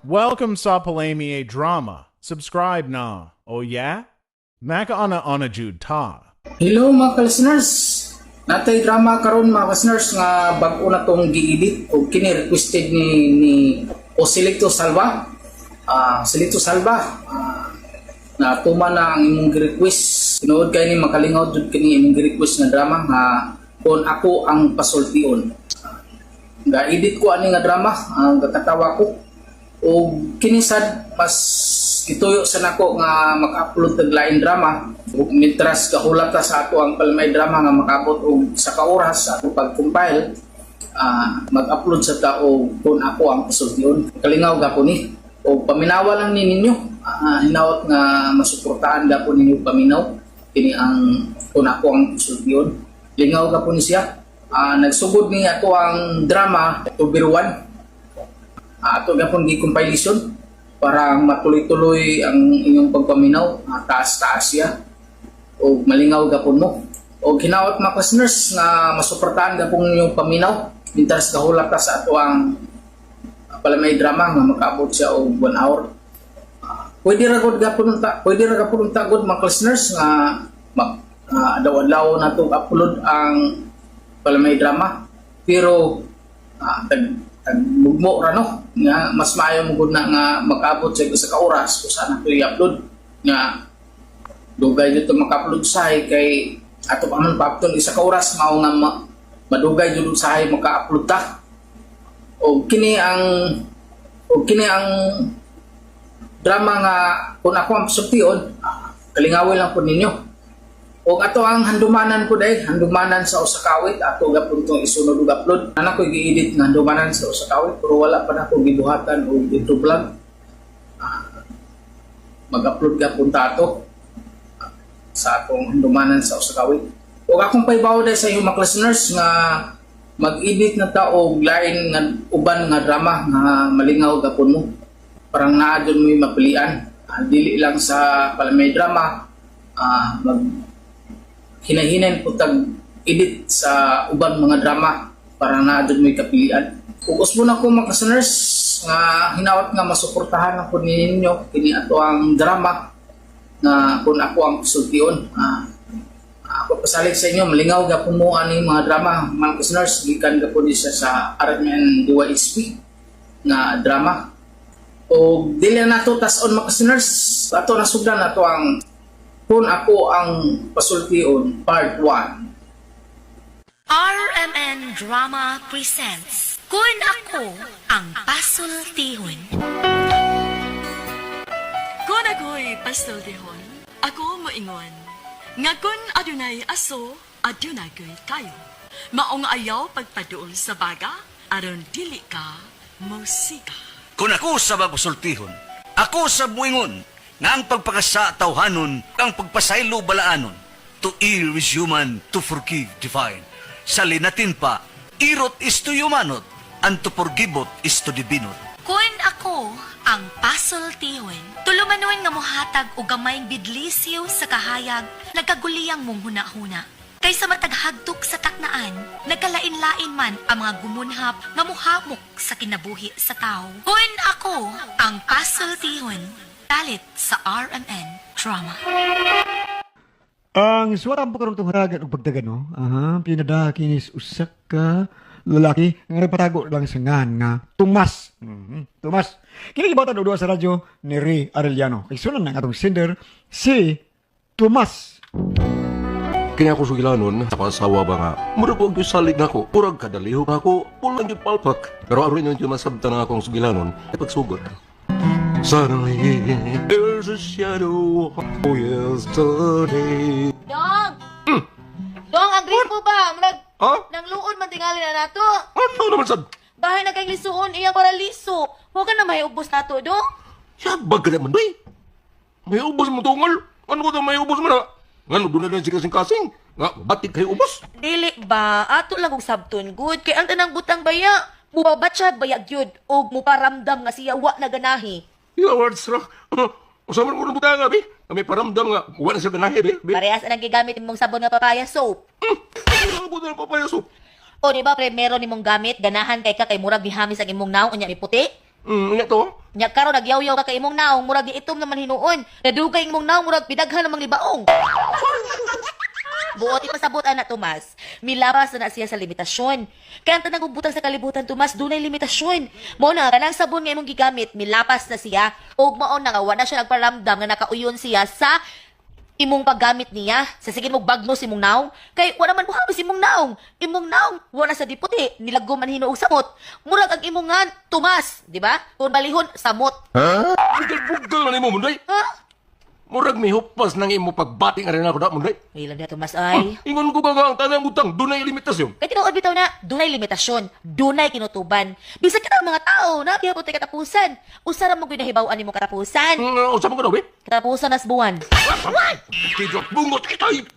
Welcome sa Palami Drama. Subscribe na. Oh yeah? Maka-ana ana jud ta. Hello, mga listeners. Natay drama karon, mga listeners, nga bag-o na tong gi-edit og kini requested ni Osilito Salva. Osilito Salva, na tuma na ang imong gi-request. Tinuod kay ni makalingaw jud kini imong gi-request nga drama nga "Kon Ako ang Pasultion". Ga edit ko ani nga drama, ang gakatawa ko. O kini sad mas gituyo sa nako nga maka-upload og lain drama ug mientras kahulat ta sa ato ang Palmay Drama nga makaabot og sa ka oras sa ato pag-compile, mag-upload sa ta og "Kung Ako ang Pasultion". Kalingaw gapon ni o paminawa lang ni ninyo. Hinawat nga masuportahan gapon ninyo paminaw kini ang "Kung Ako ang Pasultion". Lingaw gapon ni siya. Nagsugod ni ato ang drama October 1. Ato gapon gi compilation para matuloy-tuloy ang inyong pagpaminaw, taas-taas siya o malingaw gapon mo. O hinawat, mga listeners, nga masuportahan gapon inyong paminaw mientras kahulat ta sa ato ang Palamay Drama nga makaabot siya og 1 hour. Pwede ra gud gapon ta, pwede ra gapon ta gud, mga listeners, nga mag adlaw-adlaw nato upload ang Palamay Drama, pero tag tag mugmo ra no nga mas maayo mo gud na nga makaabot sa isa ka oras kung saan nato i-upload nga dugay dito maka-upload sahay kay ato pa man pa-upload isa ka oras, mao nga madugay jud sahay maka-upload ta. O kini ang drama nga "Kung Ako ang Pasultion". Kalingawin lang po ninyo. O ato ang handumanan ko dahil handumanan sa usa ka awit, ato gapon tong isunod og upload. Ana ko gi-edit nga handumanan sa usa ka awit, pero wala pa nako gibuhatan og intro vlog. Mag-upload gapon ta ato sa atong handumanan sa usa ka awit. O akong pahibaw dahil sa inyong mga listeners nga mag-edit na ta og lain nga uban nga drama nga malingaw gapon mo. Parang naa jud mo'y mapilian. Dili lang sa Palamay Drama, mag hinahinay po tag edit sa uban mga drama para naa jud mo'y kapilian. Ug usbon ako, mga listeners, nga hinawat nga masuportahan ako ninyo kini ato ang drama nga "Kung Ako ang Pasultion". Ako pasalig sa inyo, malingaw gapon mo ani mga drama, mga listeners, gikan gapon ni siya sa RMN DYSP nga drama. O dili na nato tas-on, mga listeners, ato nasugdan nato ang "Kung Ako ang Pasultion" Part 1. RMN Drama presents "Kun Ako ang Pasultihon". Kung ako'y pasultihon, ako moingon nga kun adunay aso, adunay ko'y kayo. Maong ayaw pagpaduol sa baga, aron dili ka musika. Kung ako sa pasultihon, ako sa muingon, nga ang pagpakasa tawhanon, ang pagpasaylo balaanon. To err is human, to forgive divine. Sa linatin pa, irot is to humanot, and to forgiveot is to divinot. Kun Ako ang Pasultihon. Tulumanon nga muhatag og gamayng bidlisiw sa kahayag, nagkaguliyang mong huna-huna. Kaysa mataghagtok sa taknaan, nagkalain-lain man ang mga gumunhap nga muhamok sa kinabuhi sa tao. Kun Ako ang Pasultihon. Dalit sa RMN Drama. Ang suwat po karon tong haragan og pagdagan, no. Aha, pinada kinis usa ka lalaki nga nagpatago lang sa ngan nga Tomas. Tomas. Kini gibatan og duwa sa radyo ni Ray Arellano. Kay sunan na ang atong sender si Tomas. Kini ako sugilanon sa asawa ba nga murag og salig nako, murag kadalihok nako, pulang gyud palpak, pero aron inyo masabtan ang akong sugilanon ay pagsugot. Suddenly there's a shadow of yesterday. Dong! Dong, ang gripo ba? Murag, Ha? nang luod man tingali na nato. Ano naman sad? Bahay na kay lisuon, iyang para liso. Huwag ka na may ubos nato, Dong. Yabag ka naman bay. May ubos mo tungal. Ano ko may ubos mo na? Ngano doon na lang si kasing-kasing? Nga, batik kayo ubos? Dili ba? Ato lang og sabton good. Kay ang tanang butang baya, mubabatsyag baya gyud og muparamdam nga siya wa na ganahi. Yeah, words ra. Usa man ko ng butang, abi. May paramdam nga, wa na siya ganahi, bi. Bi. Parehas ang gigamit imong sabon nga papaya soap. Ano ang butang ng papaya soap? O di ba primero nimong gamit, ganahan kay ka kay murag gihamis ang imong naong unya miputi? Nga to. Nya karon nagyaw-yaw ka kay imong naong murag giitom naman hinuon. Nadugay imong naong murag pidaghan namang libaong. Buot ipasabot ana, Tomas. Milapas na na siya sa limitasyon. Kaya ang tanang butang sa kalibutan, Tomas, dunay limitasyon. Mao na kanang sabon nga imong gigamit, milapas na siya ug mao na nga wa na siya nagparamdam nga nakauyon siya sa imong paggamit niya. Sa sige mo bagnos imong naong kay wala man buhalos imong naong. Imong naong wala sa diputi, nilagom man hinuog samot. Murag ang imong ngan, Tomas, di ba? Kung balihon samot. Bugal-bugal na nimo, Munday. Ha? Murag mihupas nang imo pagbati nga rin ako da, Munday. Ilan niya, Tomas, ay. Ingon ko ka nga ang tanang butang, dunay limitasyon. Kay tinuod bitaw na, dunay limitasyon, dunay kinutuban. Bisag kita ang mga tao, na gyapon tay katapusan. Usa ra mo ginahibaw-an nimo katapusan. Unsa man ko daw, eh? Katapusan nas buwan. Kidot bungot kitay!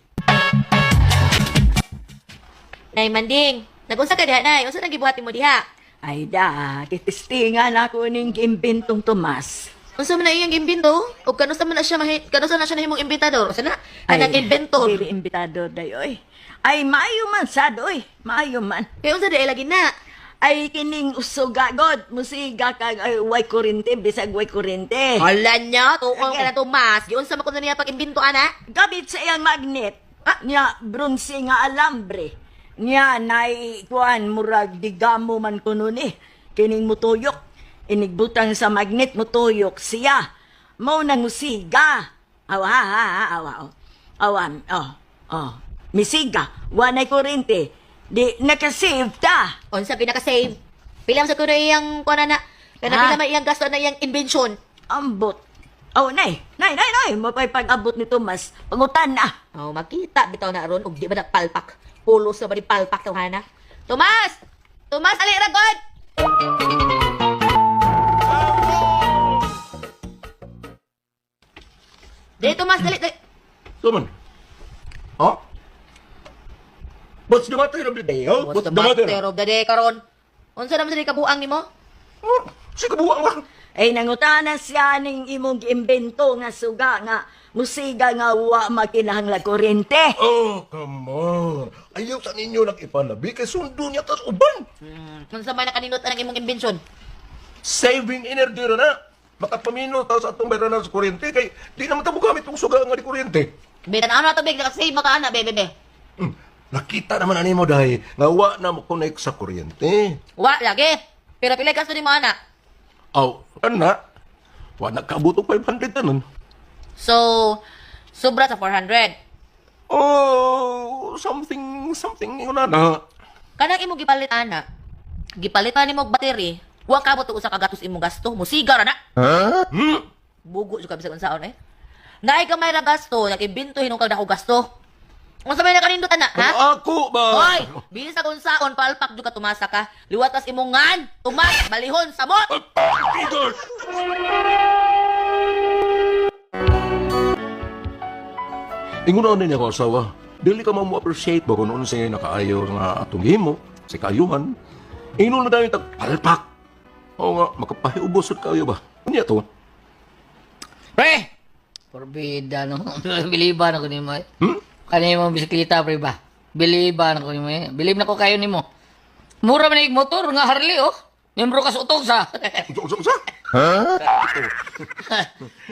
Nay Manding, nagunsa ka diha, Nay? Unsa nang gibuhat nimo diha? Ay da, kitistingan ako ning giimbentong Tomas. Unsa man na iyang imbento? O kanusa man na siya mahi, kanusa na siya nahimong imbentador? Unsa na? Kanang inventor. Dili imbitador dayoy. Ay maayo man sad oy, maayo man. Kay unsa di lagi na? Ay kining usuga god, musiga kag ay way kurente bisag way kurente. Hala niya, tuol ka na, Tomas. Giunsa man kuno niya pag-imbento ana? Gabit sa iyang magnet. Ah, niya bronze nga alambre. Niya nay kuan murag digamo man kuno ni. Kining mutuyok. Inigbutang sa magnet mutuyok siya. Mao nang musiga. Awa ha ha ha, awa. Oh. Awa oh. Oh. Misiga, wa nay kurente. Di nakasave ta. Unsa pinaka-save? Pila man sa kuno iyang kuan na? Kana Ha? pila man iyang gasto na iyang invention? Ambot. Oh, nay, nay, nay, nay, mapay pag-abot ni Tomas. Pangutan na. Oh, makita bitaw na ron og di ba na palpak. Pulos na ba ni palpak tawhana? Tomas! Tomas, ali ra god! Dali, Tomas, dali, dali. Tuman. Ha? What's the matter of the day, huh? What's the matter of the day karon? Unsa naman sa di kabuang nimo? Oh, si kabuang ka. Ay nangutana siya ning imong giimbento nga suga nga musiga nga wa makinahanglan kuryente. Oh, come on. Ayaw sa ninyo nag-ipanabi kay sundo niya tas uban. Unsa man nakaninot ang imong invention? Saving energy ra na. Makapamino ta sa atong bayranan sa kuryente kay di naman ta mogamit og suga nga di kuryente. Be, tan-aw na tubig, nakasave maka ana, be, be, be. Nakita naman ani mo dahil nga wa na mo connect sa kuryente. Wa lagi. Pero pila gasto nimo ana? Aw, ana. Wa na kaabot og 500 tanon. So, sobra sa 400. Oh, something something yun na na. Kanang imong gipalit ana, gipalit pa nimo og battery, wa kabot og usa ka gatos imong gasto, musiga ra na. Hmm? Bugo jud ka bisag unsaon eh. Naay gamay ra gasto, nag-imbento hinungkag na ko gasto. Unsa may nakanindot ana, ha? Ako ba? Hoy, bisag unsaon palpak jud ka tumasa ka. Liwatas imong ngan, tumas, balihon, samot. Peter! Ingon na niya ko asawa, dili ka mo appreciate ba kung unsay nakaayo nga atong himo, sa kaayuhan. Ingon na dayon tag palpak. Oo nga, makapahiubos sad kayo ba? Unya to. Pre! Porbida no. Biliban ako nimo eh. Hmm? Kani mo bisikleta pre ba? Biliban ako nimo eh. Bilib na ko kayo nimo. Mura man ig motor nga Harley oh. Membro ka sa utog sa. Unsa unsa unsa?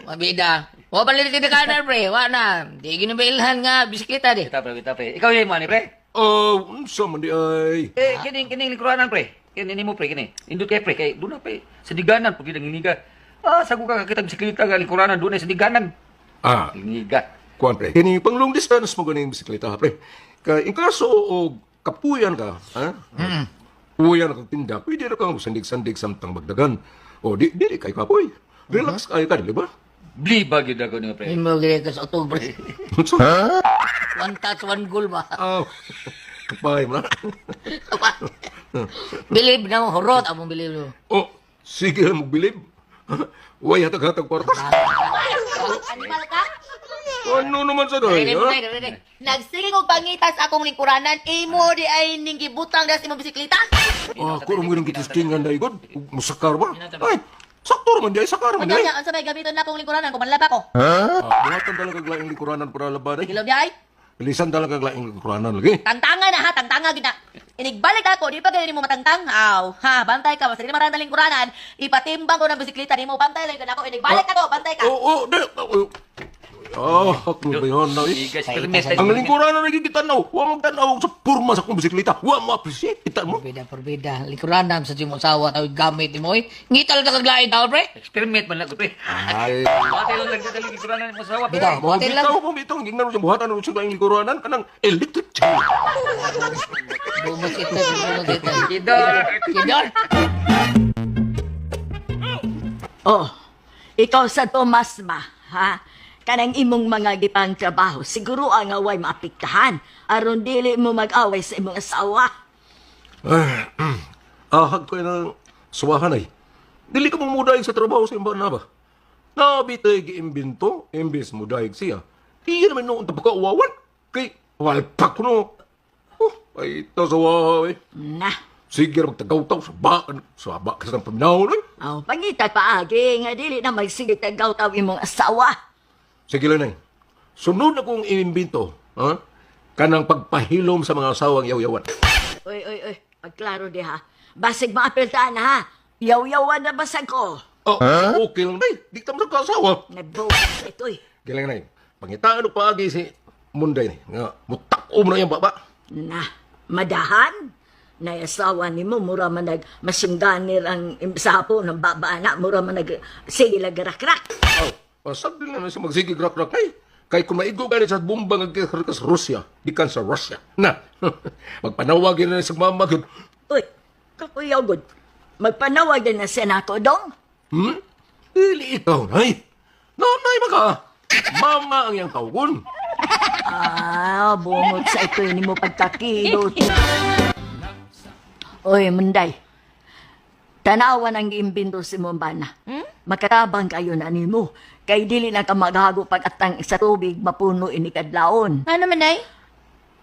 Mabida. Wa pa lilit ka pre. Wa na. Di ginubilhan nga bisikleta di. Kita pre, kita pre. Ikaw yung mo pre. Oh, unsa man di ay. Eh, kining kining lingkuranan pre. Kini nimo pre kini. Indot kay pre kay doon na pre. Sa diganan pag nanginiga. Ah, sago ka kakita bisikleta nga lingkuranan doon sa diganan. Ah, Nanginiga. kuan pre. Kini pang long distance mo ganing bisikleta pre. Kay in kaso og kapuyan ka, ha? Mm. Puyan ka tinda, pwede ra kang sandig-sandig samtang magdagan. O di dili kay kapoy. Relax kayo ka, di ba? Bliba gyud ako nimo pre. Imo gid ka sa utog pre. Unsa? One touch one goal ba. Ah, kapay mo na. Bilib na mo hurot among bilib mo. Oh, sige mo bilib. Way hatag-hatag kwarta. Animal ka? Ano naman sa day, Ready, ha? ready, ready. Nagsige kog pangitas akong lingkuranan, imo di ay ning gibutang das imong bisikleta. Ah, ako rin mo yung kitistingan day, god. Musakar ba? Ay, sakto man di ay, sakar man di Unsa ay. niya, unsa may gamiton na akong lingkuranan kung manlaba ko? Ah, buhatan talaga laing lingkuranan para laban ay. Gilaw di ay. Bilisan talaga laing lingkuranan lagi. Tangtanga na ha, tangtanga gina. Inigbalik ako, di ba ganyan mo matangtang? Aw, ha, bantay ka, basta di marang lingkuranan, ipatimbang ko ng bisikleta nimo, bantay lang ka nako, inigbalik ako, bantay ka. Oo, di. Ah, ako ba yun na eh? Experiment. Ang lingkuranan lagi kita na. Wa mo tanaw sa purma sa akong bisikleta. Wa mo appreciate kita mo. Porbida, porbida. Lingkuranan sa di mo asawa tawag gamit ni mo eh. Ngital ka kaglain tao, pre. Experiment man lang ko pre. Ay. Buhatin lang lang sa lingkuranan mo asawa. pre. Bitaw, Mo buhatin lang. bitaw mo bitaw gingnan mo sa buhatan mo sa laing lingkuranan kanang electric chair. Bumos ito, bumos ito. Kidor. Kidor. Oh, ikaw sa Tomas ma, ha? Kanang imong mga gipang trabaho, siguro ang away maapektahan. Aron dili mo mag-away sa imong asawa. Ahag ko ng suwahan ay. Dili ka mong mudayag sa trabaho sa imba na ba? Nabitay giimbento, imbes mudayag siya. Iya naman noon tapos kauwawan. Kay walpak ko no. Oh, ay ito sa eh. Na, Sige, magtagaw-taw sa ba, sa ba kasi ng paminaw eh. aw, pangita paagi nga dili na magsigit ang gawtaw imong asawa. Sige lang nay. Sunod na kong inimbento, ha? Kanang pagpahilom sa mga asawang yaw-yawan. Oy, oy, oy, pagklaro di ha. Basig maapeltaan ha. Yaw-yawan na basag ko. Oh, okay lang nay. Di ka man sa asawa. Nagbukas ito eh. Gilang nay. Pangitaan og paagi si Munday ni nga mutak-o mo na iyang baba. Na, madahan. Naiasawa ni mo, mura man nag masingganir ang sapo ng baba na, mura man nag sige lagarakrak. Oh, pasag din naman sa magsigig rak-rak ay. Kay kung maigo gani sa bomba nga gikan sa Rusya, gikan sa Russia. Na, magpanawag yun na sa mama gyud. Uy, kapuyaw gud. Magpanawag din na siya nako dong. Hmm? Dili ikaw, nay. Nanay maka. Mama ang iyang tawgon. Ah, bungot sa ito ni mo pagkakilot. Uy, Munday. Tanawan ang giimbento si mong bana. Makatabang kayo na nimo. Kay dili na ka maghago pag atang sa tubig mapuno ini kadlaon. Ano man ay?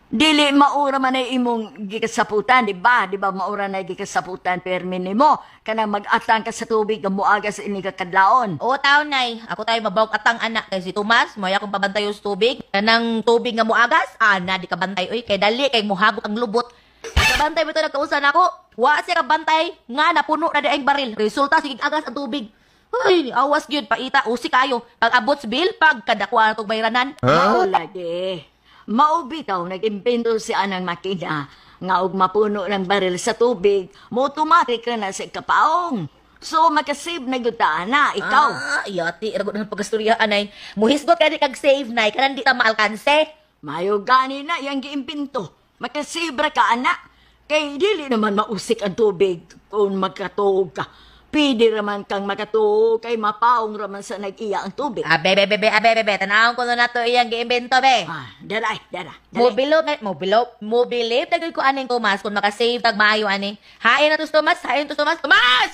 Dili maura man ay imong gikasaputan, di ba? Di ba maura na gikasaputan permi nimo? Kanang mag-atang ka sa tubig nga muagas ini ka kadlaon. Oo, tao nay. Ako tayo mabawag atang anak kay si Tomas, moya akong pabantay sa tubig. Kanang tubig nga muagas, ana di ka bantay oy kay dali kay muhagok ang lubot. Kabantay mo ito nagkausan ako. Wa siya kabantay nga napuno na di ang baril. Resulta sige agas ang tubig. Ay, awas gyud paita usi kayo. Pag abot sa bill, pag kadakwa na tong bayranan. Mao lagi. Mao bitaw nag-imbento si anang makina nga og mapuno ng baril sa tubig, mo automatic ra na sa kapaong. So makasave na gyud ta ana ikaw. Ah, yati ragot ng pagkastorya anay. Muhisgot kani kag save nay kanan di ta maalkanse. Mayo gani na yang giimbento. Makasave ra ka ana. Kay dili naman mausik ang tubig kung magkatuog ka. Pwede raman kang makatuog kay mapaong raman sa nag-iya ang tubig. Abe be be be abe be be tanawon ko na nato iyang giimbento be. Ah, daray, dara. dara. Mobilo, mobilo, mobilib na gyud ko aning Tomas kung makasave tag maayo ani. Hain na to si Tomas, hain to si Tomas. Tomas!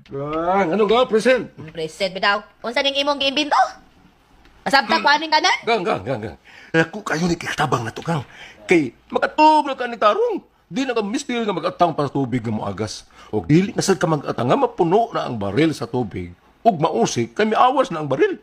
Gang, ano ga, present? Present bitaw. Unsa ning imong giimbento? Masabta ko aning kanan? Gang, gang, gang, gang. Ako kayo ni kitabang na to, gang. Kay makatub na ka ni tarong. Di na ka mister nga mag-atang pa sa tubig nga moagas. O dili na sad ka mag-atang nga mapuno na ang baril sa tubig. Ug mausik kay miawas na ang baril.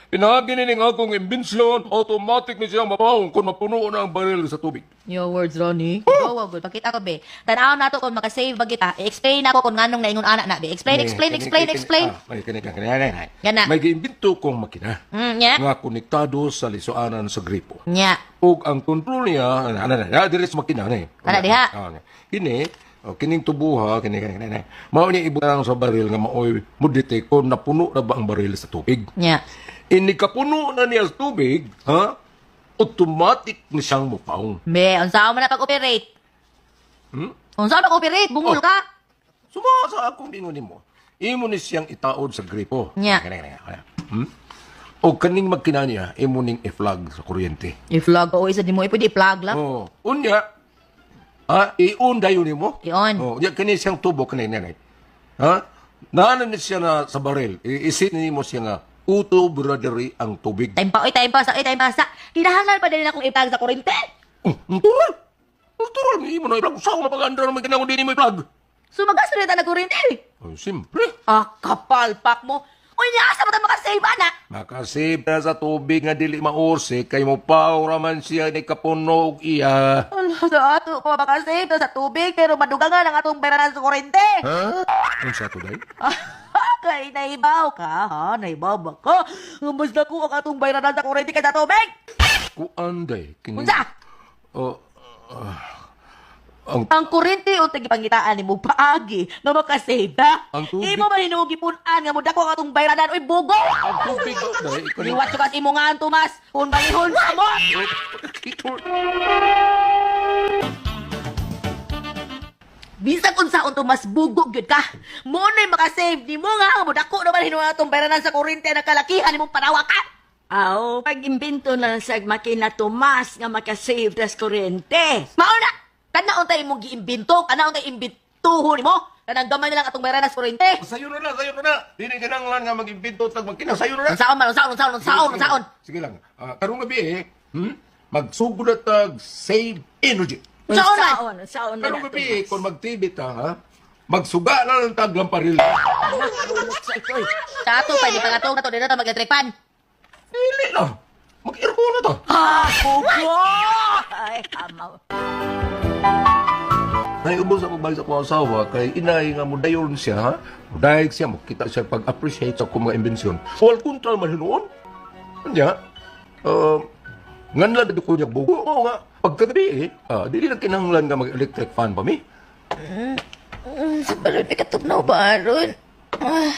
Pinaagi ni ning akong imbensyon, automatic ni siyang mapawong kung mapuno na ang baril sa tubig. Your words, Ronnie. Oh, wow, good. Pakita ko, be. Tanaw nato kung makasave ba kita. I-explain ako kung nganong naingon ana na, be. Explain, explain, explain, explain. Ah, may kini kini kini. Gana. May giimbento kong makina Nya. nga konektado sa lisuanan sa gripo. Nya. Ug ang kontrol niya, ana ana ana, diri sa makina ni. Ana diha. Ah, ni. Kini, oh, kining tubuha, kini kini kini. Mao ni ibutang sa baril nga maoy mo detect kung napuno na ba ang baril sa tubig. Nya. Ini kapuno na niya sa tubig, ha? Automatic ni siyang mupaong. Be, unsa man na pag-operate? Hmm? Unsa man pag-operate? Bungol Oh. ka? Suma sa akong ingon nimo. Imo ni siyang itaod sa gripo. Nya. Kini, kini, kini. Hmm? O kaning magkina niya, imo ning i-flag sa kuryente. I-flag ko isa di mo pwede i-plug lang. Oh, unya. Ha, i-on dayon nimo. I-on. Oh, unya kini siyang tubo kani nanay. Ha? Naanan ni siya na sa baril. Iisit nimo siya nga uto brother ang tubig. Time pa, oy, time pa, sa, oy, time pa, sa. Kinahanglan pa din akong i-plug sa kuryente. Oh, natural. Natural imo na i-plug. Sa mapagandra naman kinahanglan din mo i-plug. So magasto na ta na kuryente. Ay, siyempre. Ah, kapalpak mo. Uy, niya asa ba ta makasave ana? Makasave na sa tubig nga dili mausik kay mo ra man siya ni kapuno og iya. Ala, sa ato ko makasave ta sa tubig pero madugangan ang atong bayaran sa kuryente. Ha? Unsa to day? Kay naibaw ka, ha? Naibaw ba ka? Nga mas dako ang atong bayranan sa kuryente kaysa tubig. Kuan day kini. Unsa? Oh, ang Ang kuryente o tagipangitaan nimo paagi nga makasave ta. Ang tubig- Imo man hinuog gipun-an nga modako ang atong bayranan oy bugo. Ang tubig day ikaw ni- Liwat sukas imo nga Tomas. Kung bangihon sa mo. Bisag unsaon Tomas bugo gyud ka. Mo na'y makasave nimo nga modako naman hinuon atong bayranan sa kuryente na kalakihan nimong panawakan. Aw, pag-imbento na sa makina Tomas nga makasave tas kuryente. Mao na! Kana untay imong giimbento, kana untay imbintuho nimo. Kanang gamay na lang atong bayranan sa kuryente. Sayo na na, sayo na na. Dili kinahanglan nga mag-imbento tag magkina sayo na na. Unsaon man, unsaon, unsaon, unsaon, unsaon. Sige lang. Karong gabi eh, Magsugod na tag save energy. Unsaon man? Unsaon, unsaon na Karong na, gabi eh, Tomas. kung mag-TV ta, ha? Magsuga na lang tag lamparil. Nakulot sa ito eh. Sa ato pa, di pangatong na to, di na ta mag-electric fan. Dili na. Mag-aircon na ta. Ah, bugo! Ay, amaw. Naiubos ako balik sa akong asawa kay inay nga mudayon siya, ha? Mudayeg siya, makita siya pag-appreciate sa akong mga imbensyon. All kontra man hinuon. Kanya, nganlan na ko niya bugo. Oo nga, pagkagabi eh, dili lang kinahanglan nga mag-electric fan pa mi. Sa balon, may katugnaw ba, Aron? Ah,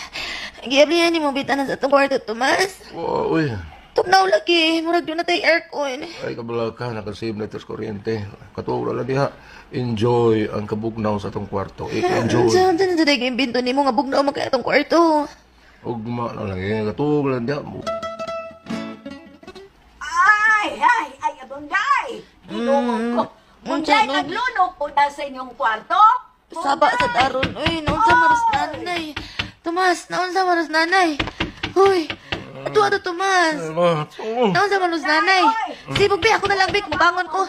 giablihan ni mo bitanan sa atong kwarto, Tomas. Oh, uy, Tugnaw lagi, murag doon na tayo aircon. ay kabala ka, nakasave na ito sa kuryente. Katuwa lang diha. Enjoy ang kabugnaw sa atong kwarto. Eh, enjoy. Saan saan sa tayo imbento ni mo nga bugnaw man kay atong kwarto? Ugma na lang eh, katuwa lang diha. Ay, ay, ay, abunday! Ginoo ko. Bunday, Unsa, no? naglunok po na sa inyong kwarto. Saba sa daron, uy, naunsa maros nanay. Tomas, naunsa maros nanay. Uy, ato ato Tomas. Naunsa maros nanay. Sibog be, ako na lang be, mubangon ko.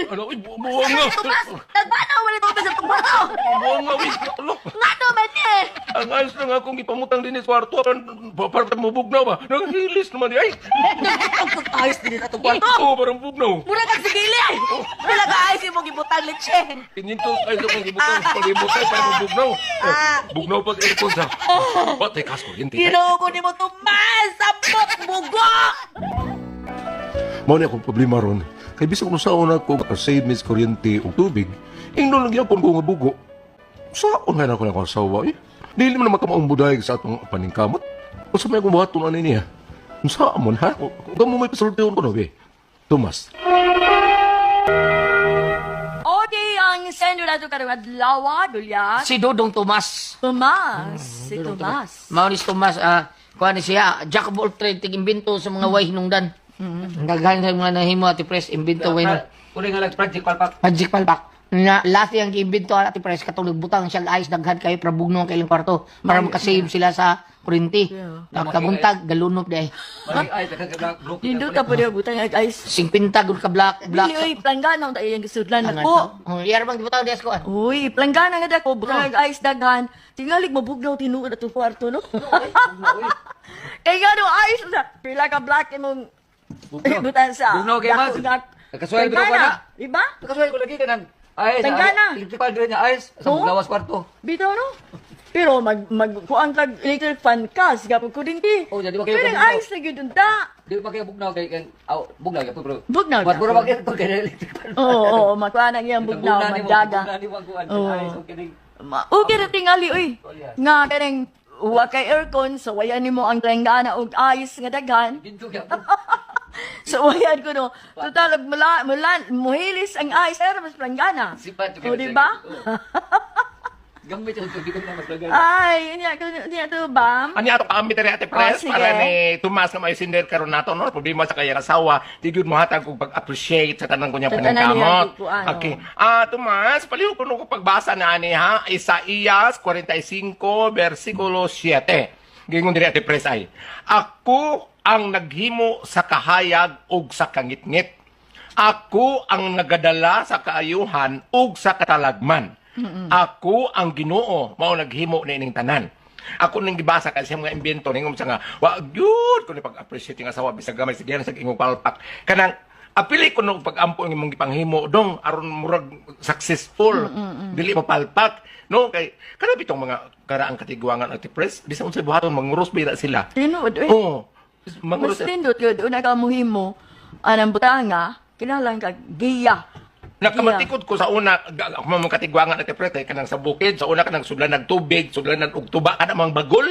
Ano, uy, buwang nga. Tomas, nagbanaw man ito sa atong kwarto. Buwang nga, uy. Ano? Nga naman eh. Ang ayos na nga kung ipamutang din sa kwarto, para mabugnaw ba? Nanghilis naman di ay. Ayos din atong kwarto. Oo, parang bugnaw. Mura kag sigili ay. Wala ka ayos imong gibutang leche. Tininto ay sa kong ibutang palibot ay para mabugnaw. Ah. Bugnaw pag aircon sa. Batay kas kuryente. Ginoo ko nimo Tomas, samok bugo. Mao ni akong problema ron. Kay bisag kung saon ako save mis kuryente o tubig, ingnon lang gyapon ko nga bugo. Saon nga na ako na akong asawa eh. Dili man naman kamaong budayag sa atong paningkamot. Unsa may akong buhaton ani niya? Unsa man ha? Kung mo may pasultihon ko no be. Tomas. Okay, ang sendo na ito karong adlaw, Dulya. Si Dodong Tomas. Tomas, si Dodong Tomas. Mao ni si Tomas, kuha ni siya, Jack of all trade, tig-imbento sa mga way hinungdan. Ang daghan sa mga nahimo ati pres, imbento way hinungdan. Uli nga lang, project palpak. Magic palpak. Na last yang giimbento ati pres katong nagbutang siya ice daghan kayo para bugno ang kailang kwarto para makasave sila sa kuryente. Kabuntag galunop day. Ay, daghang ka Nindot ka po niya, butang ag ice. 50 gud ka black black. Dili, oy, planggana ang iyang gisudlan Ang ako. Oh, iyar bang gibutang dias ko. Ah. Uy, planggana nga dako, butang ag ice daghan. Tingalig mabugnaw tinuod atong kwarto, no? Kay nga no, ice na. Pila ka black imong butang sa. Bugnaw kay Mas. dako nga- Nakasuway bitaw Planggana, ka na. Di ba? Nakasuway ko lagi ka ng ice. Tanggana. Electric fan rin niya, ice. Sa Oo. lawas kwarto. Bitaw no? Pero mag mag kuang tag electric fan ka, siga po kurinti. Oh, jadi ba kayo Pero ang kabugnaw? ice na gyud unta. Di pa kayo bugnaw kay kay aw bugnaw gyud pero. Bugnaw Mas mura gyapon. ba kayo kay electric fan? Oo, oo, makuha na iyang bugnaw, Bugnaw nimo, magdaga. Bugnaw nimo ang kuan Oo. ice okay ning. Okay ra tingali uy. Nga kanang wa kay aircon so wayan nimo ang trenggana og ice nga daghan. Binto gyapon. So wayan ko no. Total og mula mula muhilis ang ice pero mas planggana. Sipat O di ba? Gamit yung tubig na mas lagay. Ay, niya ko niya to bam. Ani ato kaamit rin ate Pres Oh, sige. para ni Tomas na may sinder karon nato no problema sa kayang asawa di gyud mo hatag og pag-appreciate sa tanan ko niya Sa tanan niya, paningkamot. kuan, oh. Okay. Tomas, palihog kuno ko pagbasa na ani ha Isaías 45 versikulo 7. Gingon diri ate Pres ay ako ang naghimo sa kahayag ug sa kangitngit. Ako ang nagadala sa kaayuhan ug sa katalagman. Ako ang Ginoo mao naghimo niining tanan. Ako nang gibasa kasi mga imbento ningom siya nga wa gyud ko ni pag-appreciate yung asawa bisag gamay sige na sa imong palpak. Kanang apili ko no pag-ampo ang imong gipanghimo dong aron murag successful. Dili mapalpak. No kay kana bitong mga karaang katigwangan at press bisan unsay buhaton manguros bira sila. Tinuod eh. Oo. Manguros. Mas nindot yun, una ka muhimo, anang butanga, kinahanglan ka giya. Nakamatikod ko sa una, ako mga katigwangan at press kay kanang sa bukid, sa una kanang sudlan nagtubig, sudlan og tuba kana mga bagol,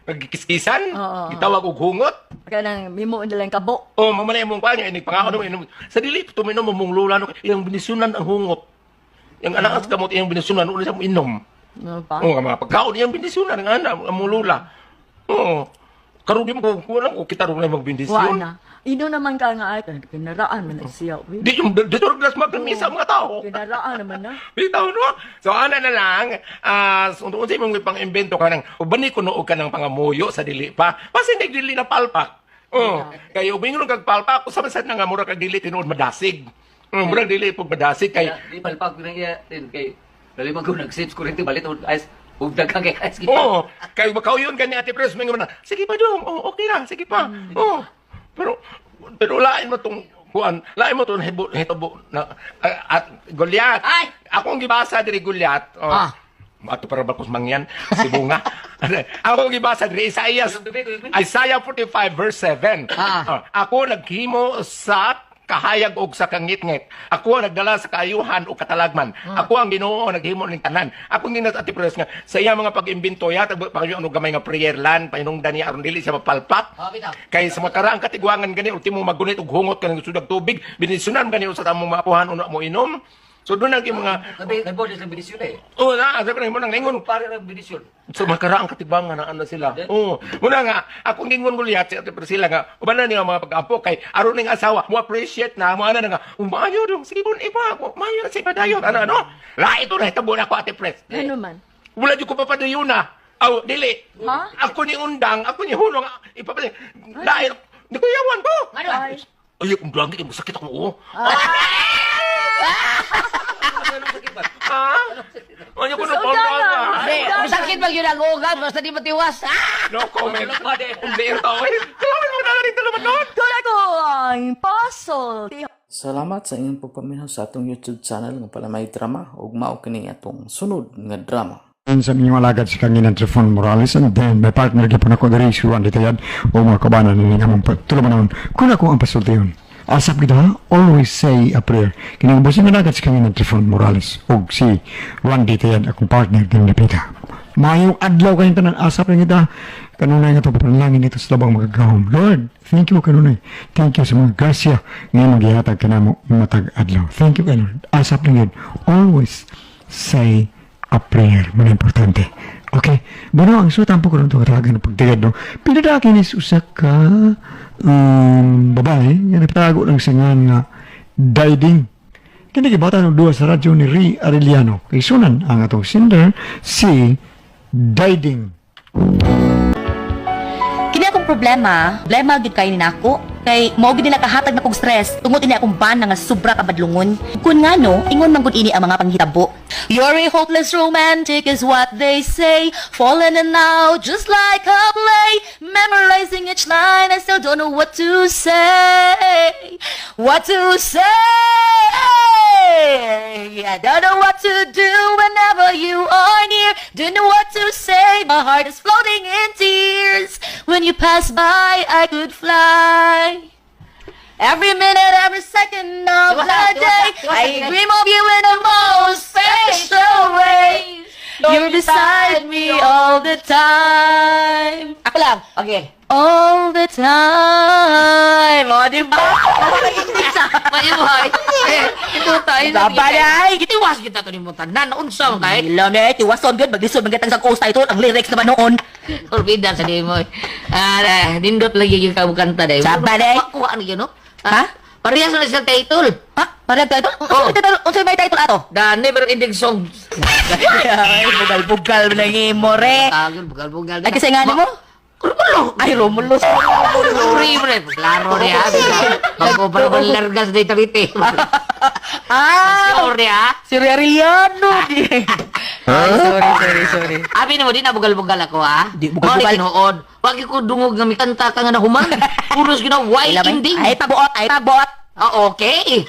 nagkiskisan, gitawag og hungot. Kanang mimo na lang kabo. Oh, mamana imong kuan inig pangaon mo inom. Sa dili tuminom mo mong lula no, iyang binisyonan ang hungot. Yang anak sa kamot iyang binisyonan una siya mo inom. No pa? Oo, nga mga pagkaon iyang binisyonan ang anak ang mong lula. Oo. Karon di mo ko kulang ko kita ron na Wa magbindisyon. na. Ino naman ka nga ay kinaraan man na siya. Uy. Di yung dito glass magmisa mga tao. Kinaraan naman na. Bitaw no. So ana na lang, unsay mong ipang-imbento ka nang ubani kuno og kanang pangamuyo sa dili pa. Pasin dili na palpak. Oh, kay ubingon kag palpak usa man sad na nga mura kag dili tinuod madasig. Murag dili pug madasig kay Di palpag ko na iya din kay dali man ko nag-save kuryente balit og ice ug daghang kay ice. Oo, kay makauyon gani Ate Pres mingon na. Sige pa dong. Oh, okay na, sige pa. Oh. Pero pero lain mo tong kuan, lain mo tong hibo hitabo na at Goliath. Ay! Ako ang gibasa diri Goliath. Oh. Ah. Ato para bakos mangyan si bunga. Ako ang gibasa diri Isaiah Isaiah 45 verse 7. Ah. Oh, ako naghimo sa kahayag og sa kangitngit. Ako ang nagdala sa kaayuhan o katalagman. Ako ang Ginoo naghimo ning tanan. Ako ang ginas Ate Pres nga sa iya mga pag-imbento yata pag ano gamay nga prayer lan pahinungdan niya aron dili siya mapalpak. Oh, bitaw. Kay sa mga karaang katigwangan gani ultimo magunit og hungot kanang sudag tubig, binisyonan gani sa tamong maapuhan una mo inom. So doon ang mga Sabi, nagbo sa bendisyon eh. Oh, na, sabi ko mo nang lingon Pare ng bendisyon. sa mga karaang katigbangan na ano sila. Oo. Muna nga, akong gingon Goliath, si Ate Priscilla nga, uban na niya mga pag-ampo kay aron ning asawa, mo appreciate na, mo ana na nga, umayo dong, sige bon iba, umayo na sa iba dayon, ano ano. La ito na hitabo na ako Ate Pres. Ano man? Wala jud ko papadayon na. Aw, dili. Ha? Ako ni undang, ako ni hunong, ipapaday. Dahil, di ko yawan ko. Ano? Ay. Ay, kung langit, masakit ako, oo. Ha? Ano ko na So, undangan. Hindi, masakit pag yun ang ugat, basta di matiwas. Ah! No comment. Hindi ito. Kailangan mo na rin naman noon. Kung ako ang pasultihon. Salamat sa inyong pagpaminaw sa atong YouTube channel nga Palamay Drama ug mao kini atong sunod nga drama. Sa inyong alagad si Kanginan Trifon Morales and then may partner gyapon ako diri si Juan Ditayad o mga kabanan ni among tulumanon kun ako ang pasultihon. Asap kita ha, always say a prayer. Kini ang busing alagad si Kanginan Trifon Morales og si Juan Ditayad akong partner din Lipita. Maayong adlaw kayong tanan asap lang kita. Kanunay nga ito papanalangin ito sa labang magagahom. Lord, thank you kanunay. Thank you sa mga grasya nga magihatag kanamo matag adlaw. Thank you kay Lord. Asap lang yun. Always say a prayer. Muna importante. Okay. Bueno, ang sutan po ko rin ito katagan ng pagtigad, no? Pinadaki ni usa ka babae nga nagtago ng singan nga diding. Kini gibata ng duha sa radyo ni Ri Arellano. Kay sunan ang atong singer si Diding. Kini akong problema, problema gyud kay ni nako. Kay mao gyud nila kahatag na kog stress tungod ini akong bana nga sobra ka badlungon. Kun ngano, ingon man gud ini ang mga panghitabo. You're a hopeless romantic is what they say. Falling in now just like a play. Memorizing each line, I still don't know what to say. What to say? I don't know what to do whenever you are near. Don't know what to say. My heart is floating in tears. When you pass by, I could fly. Every minute, every second of Tiwasa, the tiwasa, day, tiwasa, I tiwasa. dream of you in the most special way. You're beside me all the time. Ako lang. Okay. All the time. O, di ba? Mayuhay. Eh, ito tayo. Babay! Gitiwas kita to ni mo tanan. Unsa man kay? Alam eh, tiwason yun. Maglisod, magatang sa coast title. Ang lyrics naman noon. Orbida sa di mo. Ah, nindot lagi yung kabukanta dai. Sabay, eh. Kuha ano yun, no? Ha? Parehas na siyang title. Ha? Parang title? Oh. Unsa may title? Unsa may title ato? The Never Ending Song. Ay, bugal-bugal na imo, re. Tagol, bugal-bugal. Ay, kasi nga mo? Romulo. Ay, Romulo. Sorry, pre. Klaro niya. Bago pa naman largas na italite. Ah, Sorry, ha? si Arellano. Di. Ay, sorry, sorry, sorry. Abi na mo, di na bugal-bugal ako, ha? Di bugal-bugal. Mao ni tinuod. Wag ko dungog nga mikanta ka nga nahuman. Puros gina, why Ay, ending? Ay, pabuot, ay, pabuot. Ah, okay.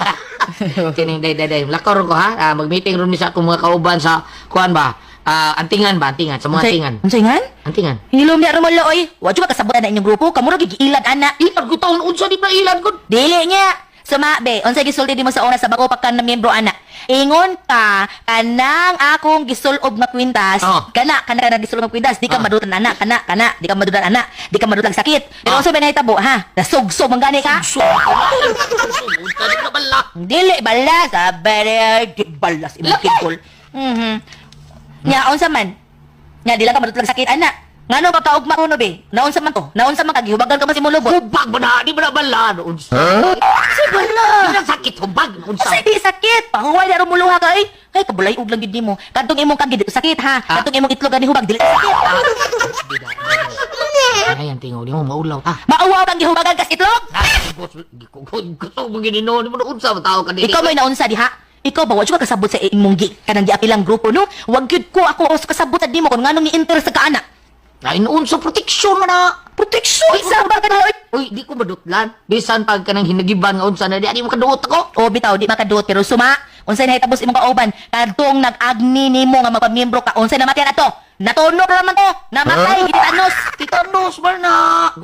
Kining day day day. Lakor ko ha. Ah, mag-meeting ron mi sa akong mga kauban sa kuan ba? Ah, antingan ba? Antingan sa mga antingan. Unsay ngan? Antingan. Hilom niya Romulo oy. Wa jud kasabot na inyong grupo, kamo ra gigiilad ana. Ilad ko taon unsa di ba ilad ko? Dili niya. Suma be, unsay gisulti nimo sa una sa bago pa ka na miyembro ana? Ingon ka kanang akong gisulob nga kwintas, Oh. kana kana kana gisulob nga kwintas, di ka Oh. madutan ana, kana kana, di ka madutan ana, di ka madutan sakit. Pero Oh. unsa ba nahitabo ha? Nasugsog man gani ka? Unsa di ba bala? Dili bala sabi di balas imong kikol. Nya unsa man? Nya di lang ka madutlag sakit ana. Ngano ka kaugma kuno be? Naunsa man to? Naunsa man ka gihubagan ka man si mulubot? Hubag ba na? Di ba na bala? Unsa? Si bala. Di na sakit hubag. Unsa? Unsay di sakit? Pahuway na rumuluha ka eh. Ay kabulay og lang gid nimo. Kadtong imong kagi dito sakit ha. Ah. Kadtong imong itlog ani hubag dili sakit. Ay, ang tingaw nimo maulaw ta. Mauwaw kang gihubagan kas itlog. Gusto mo ginino, di mo na unsa tao ka dili. Ikaw may naunsa diha. Ikaw ba wa jud ka kasabot sa imong gi kanang giapilang grupo no? Wag gyud ko ako os kasabot sa nimo kung nganong ni-enter sa kaana. Ay, unsa protection man na. Protection sa ba ka na, oy? Uy, di ko madutlan. Bisan pag kanang hinagiban nga unsa na di, di mo kaduot ako. O bitaw di makaduot pero suma unsay nahitabo sa imong kauban kadtong nag-agni nimo nga magpamiyembro ka unsay namatyan ato? Natunog ra man to. Namatay gitanos. Titanos man na.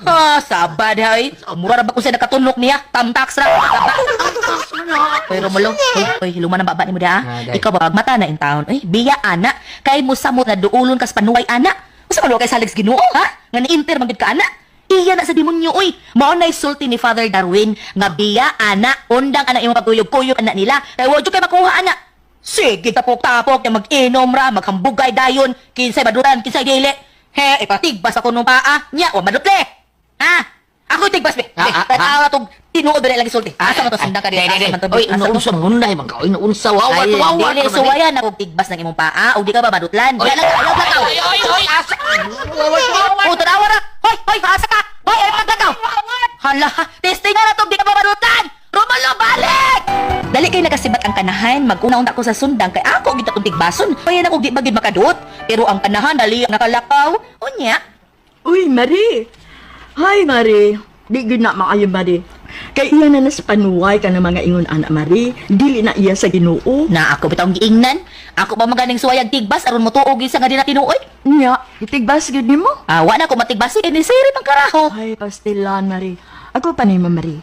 Ah, sabad hay. Mura ra ba kung sa nakatunok niya? Tamtax ra. Baba. Titanos man na. Pero mulo, oy, oy, hiluma na baba nimo da. Ah, day. Ikaw ba mata na in town? Ay, biya ana, kay mo samot na duulon kas panuway ana. Usa man wa kay salig sa Ginoo, ha? Nga ni-enter man gid ka ana. Iya na sa demonyo oy. Mao nay sulti ni Father Darwin nga biya ana, undang ana imong pagkuyog-kuyog ana nila. Kay wa jud kay makuha ana. Sige tapok-tapok na mag-inom ra, maghambugay dayon, kinsay madutan, kinsay dili. He, ipatigbas ako nung paa. Nya, wa madutle. Ha? Ako tigbas be. Ah, ah, Be, tanawa tong tinuod na lagi sulti. Asa man to sundang ka Day, dito? day, Asa day. man to? Oy, Asa to? naunsa mangunday man ka. Oy, naunsa wawa Ay, wawa. dili suwayan ako tigbas ng imong paa o di ka ba madutlan? Oy, Di lang ayaw ka Oy, oy, oy, asa. Wawa wawa. O tanawa ra. Hoy, hoy, asa ka? Hoy, ay pagkakaw. Hala, testing nga na to, di ka ba madutlan? Romulo, balik! Dali kay nakasibat ang kanahan, maguna-una ko sa sundang kay ako gid akong tigbason. Kaya na ko di ba gid makaduot. Pero ang kanahan dali ang nakalakaw. Unya, Uy, Marie! Hi, Marie! Di gyud na maayo, Marie. Kay iya na nas panuway ka ng mga ingon ana, Marie. Dili na iya sa Ginoo. na ako bitawng giingnan. Ako pa maganing suwayag tigbas aron mo tuog sa nga di na tinuoy. Nya, itigbas gyud nimo. Ah, wa na ko matigbasi kay ni siri pang karaho. Ay, pastilan, Marie. Ako pa nimo, Marie.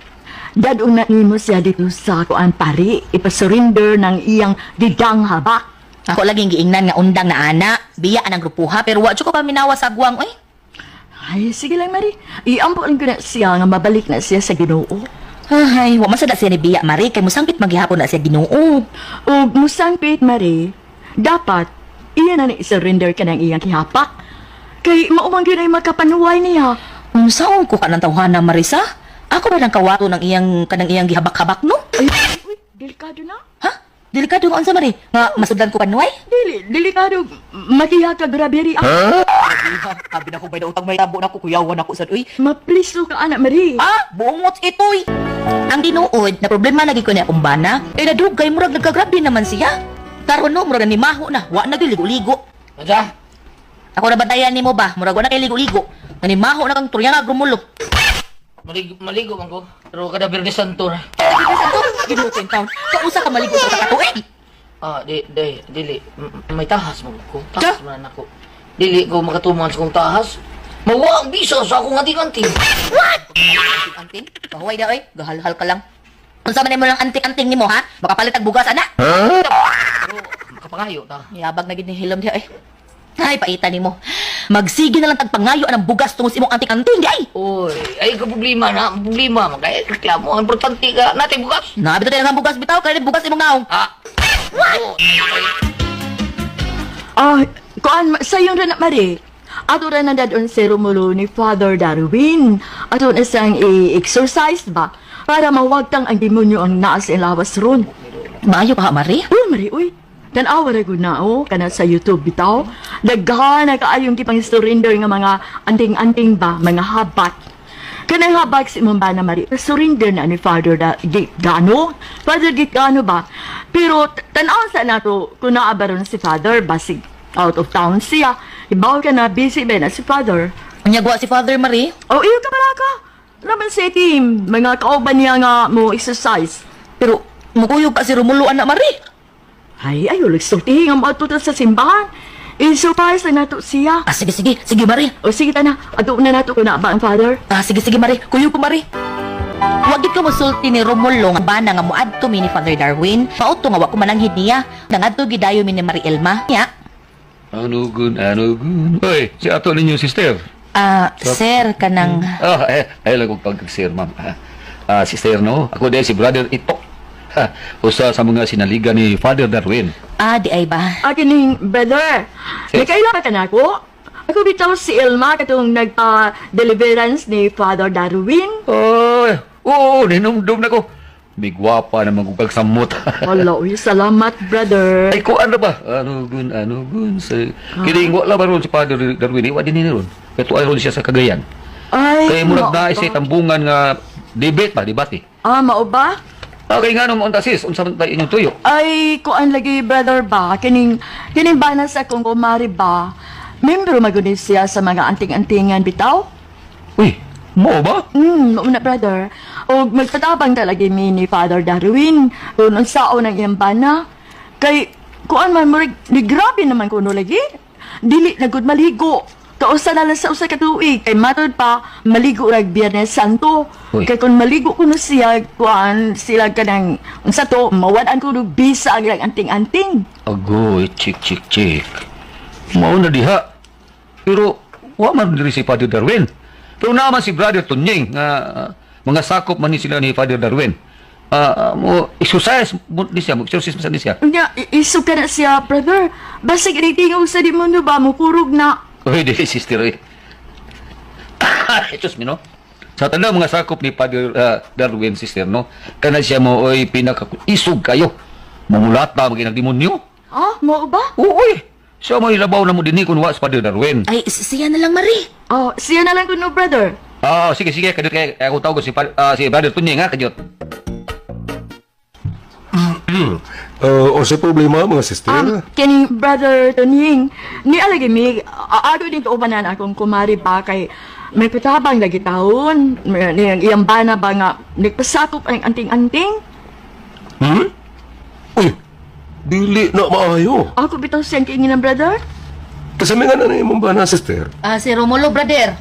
Dadong na nimo siya dito sa kuan pari. Ipasurrender ng iyang didang habak. Ako laging giingnan nga undang na ana, biya anang grupuha pero wa jud ko paminawa sa agwang oy. Ay, sige lang, Marie. Iampo lang ko na siya nga mabalik na siya sa Ginoo. Ay, wa man sad na siya ni Biya Marie kay musangpit maghihapon na siya Ginoo. Ug musangpit, Marie, dapat iya na ni surrender ka ng iyang kihapak. Kay maumang gyud ay makapanuway niya. Unsaon ko kanang tawhana Marisa? Ako ba nang kawato ng iyang kanang iyang gihabak-habak no? Ay, uy, delikado na. Ha? Delikado nga unsa Marie? Nga masudlan ko panuay? Dili, delikado. Makiha ka, grabe ri. Ah, Sabi na ko bay utang may tabo na ko kuyawan ako sad uy. mapriso ka, anak, Marie. Ah, bungot itoy. Ang tinuod na problema lagi ko niya akong bana, eh nadugay murag nagkagrabe naman siya. Karon no, murag ni maho na, wa na gyud ligo-ligo. Unsa? Ako na bantayan nimo ba? Murag wa na kay ligo-ligo. Nanimaho na kang turyang grumulo. Maligo, maligo man ko. Pero kada Biyernes Santo na. Ginoo ko in town. Kausa ka maligo sa katuig. Ah, di, di, dili. May tahas man ko. Tahas man ako. Dili ko makatuman sa kong tahas. Mawa ang bisa sa akong anting-anting. Anting-anting? Pahuway na oy, gahalhal ka lang. Unsa man nimo lang anting-anting nimo ha? Makapalit ang bugas ana. Pero makapangayo ta. Yabag na gid ni hilom diha eh. Ay, paita nimo. Magsige na lang tagpangayo anang bugas tungod sa imong anting-anting di ay. Uy, ay ka problema na, ang problema man kay reklamo. Ang importante ka natin bugas. Nabi to ang bugas bitaw kay bugas imong naong. Ah. What? Ah, kuan, sayon ra na, Marie. Ato ra na dadon si Romulo ni Father Darwin. Ato na siyang i-exercise ba? Para mawagtang ang demonyo ang naa sa lawas ron. Maayo pa ha, Marie. Uy, Marie, uy. Tan-awa ra gud na oh, kana sa YouTube bitaw. Daghan na kaayong gipang surrender nga mga anting-anting ba, mga habak. Kanang habak si imong bana Mari, surrender na ni Father da, Gano. Father Gano ba? Pero tan-aw sa nato kung naa ba ron si Father basig out of town siya. Ibaw ka na busy ba na si Father? Unya gwa si Father Marie. Oh, iyo ka pala ka. Naman sa team, mga kauban niya nga mo exercise. Pero mukuyog ka si Romulo anak Marie. Ay, ayo nagsultihi nga moadto ta sa simbahan. I-surprise na nato siya. Ah, sige, sige. Sige, Marie. O sige ta na, adto na nato kung naa ba ang Father. Ah, sige, sige, Marie. Kuyog ko, Marie. Wa gid ko mosulti ni Romulo nga bana nga moadto mi ni Father Darwin. Mao to nga wa ko mananghid niya. Nangadto gidayo mi ni Marie Elma. Nya. Ano gun, ano gun. Hoy, si ato ninyo, sister. Ah, sir kanang Ah, eh, ay lang kong pagkagsir, ma'am. Ah, sister, no? Ako din si Brother Ito. Ha, usa sa mga sinaligan ni Father Darwin. ah di ay ba. Ah, kining brother. Sis. Nakaila ka na ako? Ako bitaw si Elma katong nagpa-deliverance ni Father Darwin. Oy, oo, ninumdum na ko. Bigwapa na magugag samot. Wala, uy, salamat, brother. Ay, kuan na ba? Ano gun, ano gun. Sa, kining wala ba ron si Father Darwin? Iwa din ni ron. Kaya ron siya sa Cagayan. Ay, Kaya murag mao na ba? isa tambungan nga debate ba, debate. Ah, mao ba? Ah, kay nga nung unta sis, unsa man tayo inyong tuyo? Ay, kuan lagi, brother ba? Kining, kining bana sa akong kumari ba? Membro maguni siya sa mga anting-antingan bitaw? Uy, mo ba? Mao na, brother. O magpatabang talaga mi ni Father Darwin kung unsaon ang iyang bana. Kay, kuan man, murag, ni grabe naman kuno lagi. Dili na gud maligo. Kausa na lang sa usa ka tuig. Kay matod pa, maligo rag Biyernes Santo. Uy. Kay kung maligo kuno siya, kuan sila kanang unsa to, mawad-an kuno bisa ang ilang anting-anting. Agoy, chik chik chik. Mao na diha. Pero wa man diri si Father Darwin. Pero naman si Brother Tunying nga mga sakop man ni sila ni Father Darwin. Ah, mo exercise mo ni siya, mo exercise man ni siya. Unya, isuka na siya, brother. Basig initingog sa demonyo ba, mukurog na. Uy, di sister eh. Diyos mi no. Sa tanang mga sakop ni Father Darwin sister no, kana siya mo oy pinaka isog kayo. Mangulata maging demonyo. Ah, mao ba? Oo, oy. Siya mo ilabaw na mo dinhi kun wa si Father Darwin. Ay, siya na lang Marie. Oh, siya na lang kuno, brother. Ah, sige sige kadiyot kay ako tawag si si Brother Tunying ha kadiyot. O sa problema, mga sister? Kining brother Tonying, ni alagi mi, ato din kaubanan akong kumari ba kay may patabang lagi taon, may iyang bana ba nga nagpasakop ang anting-anting. Hmm? Uy, dili na maayo. Ako bitaw siyang kiinginan, brother. Kasi may nga na imong bana, sister. Ah, si Romulo, brother.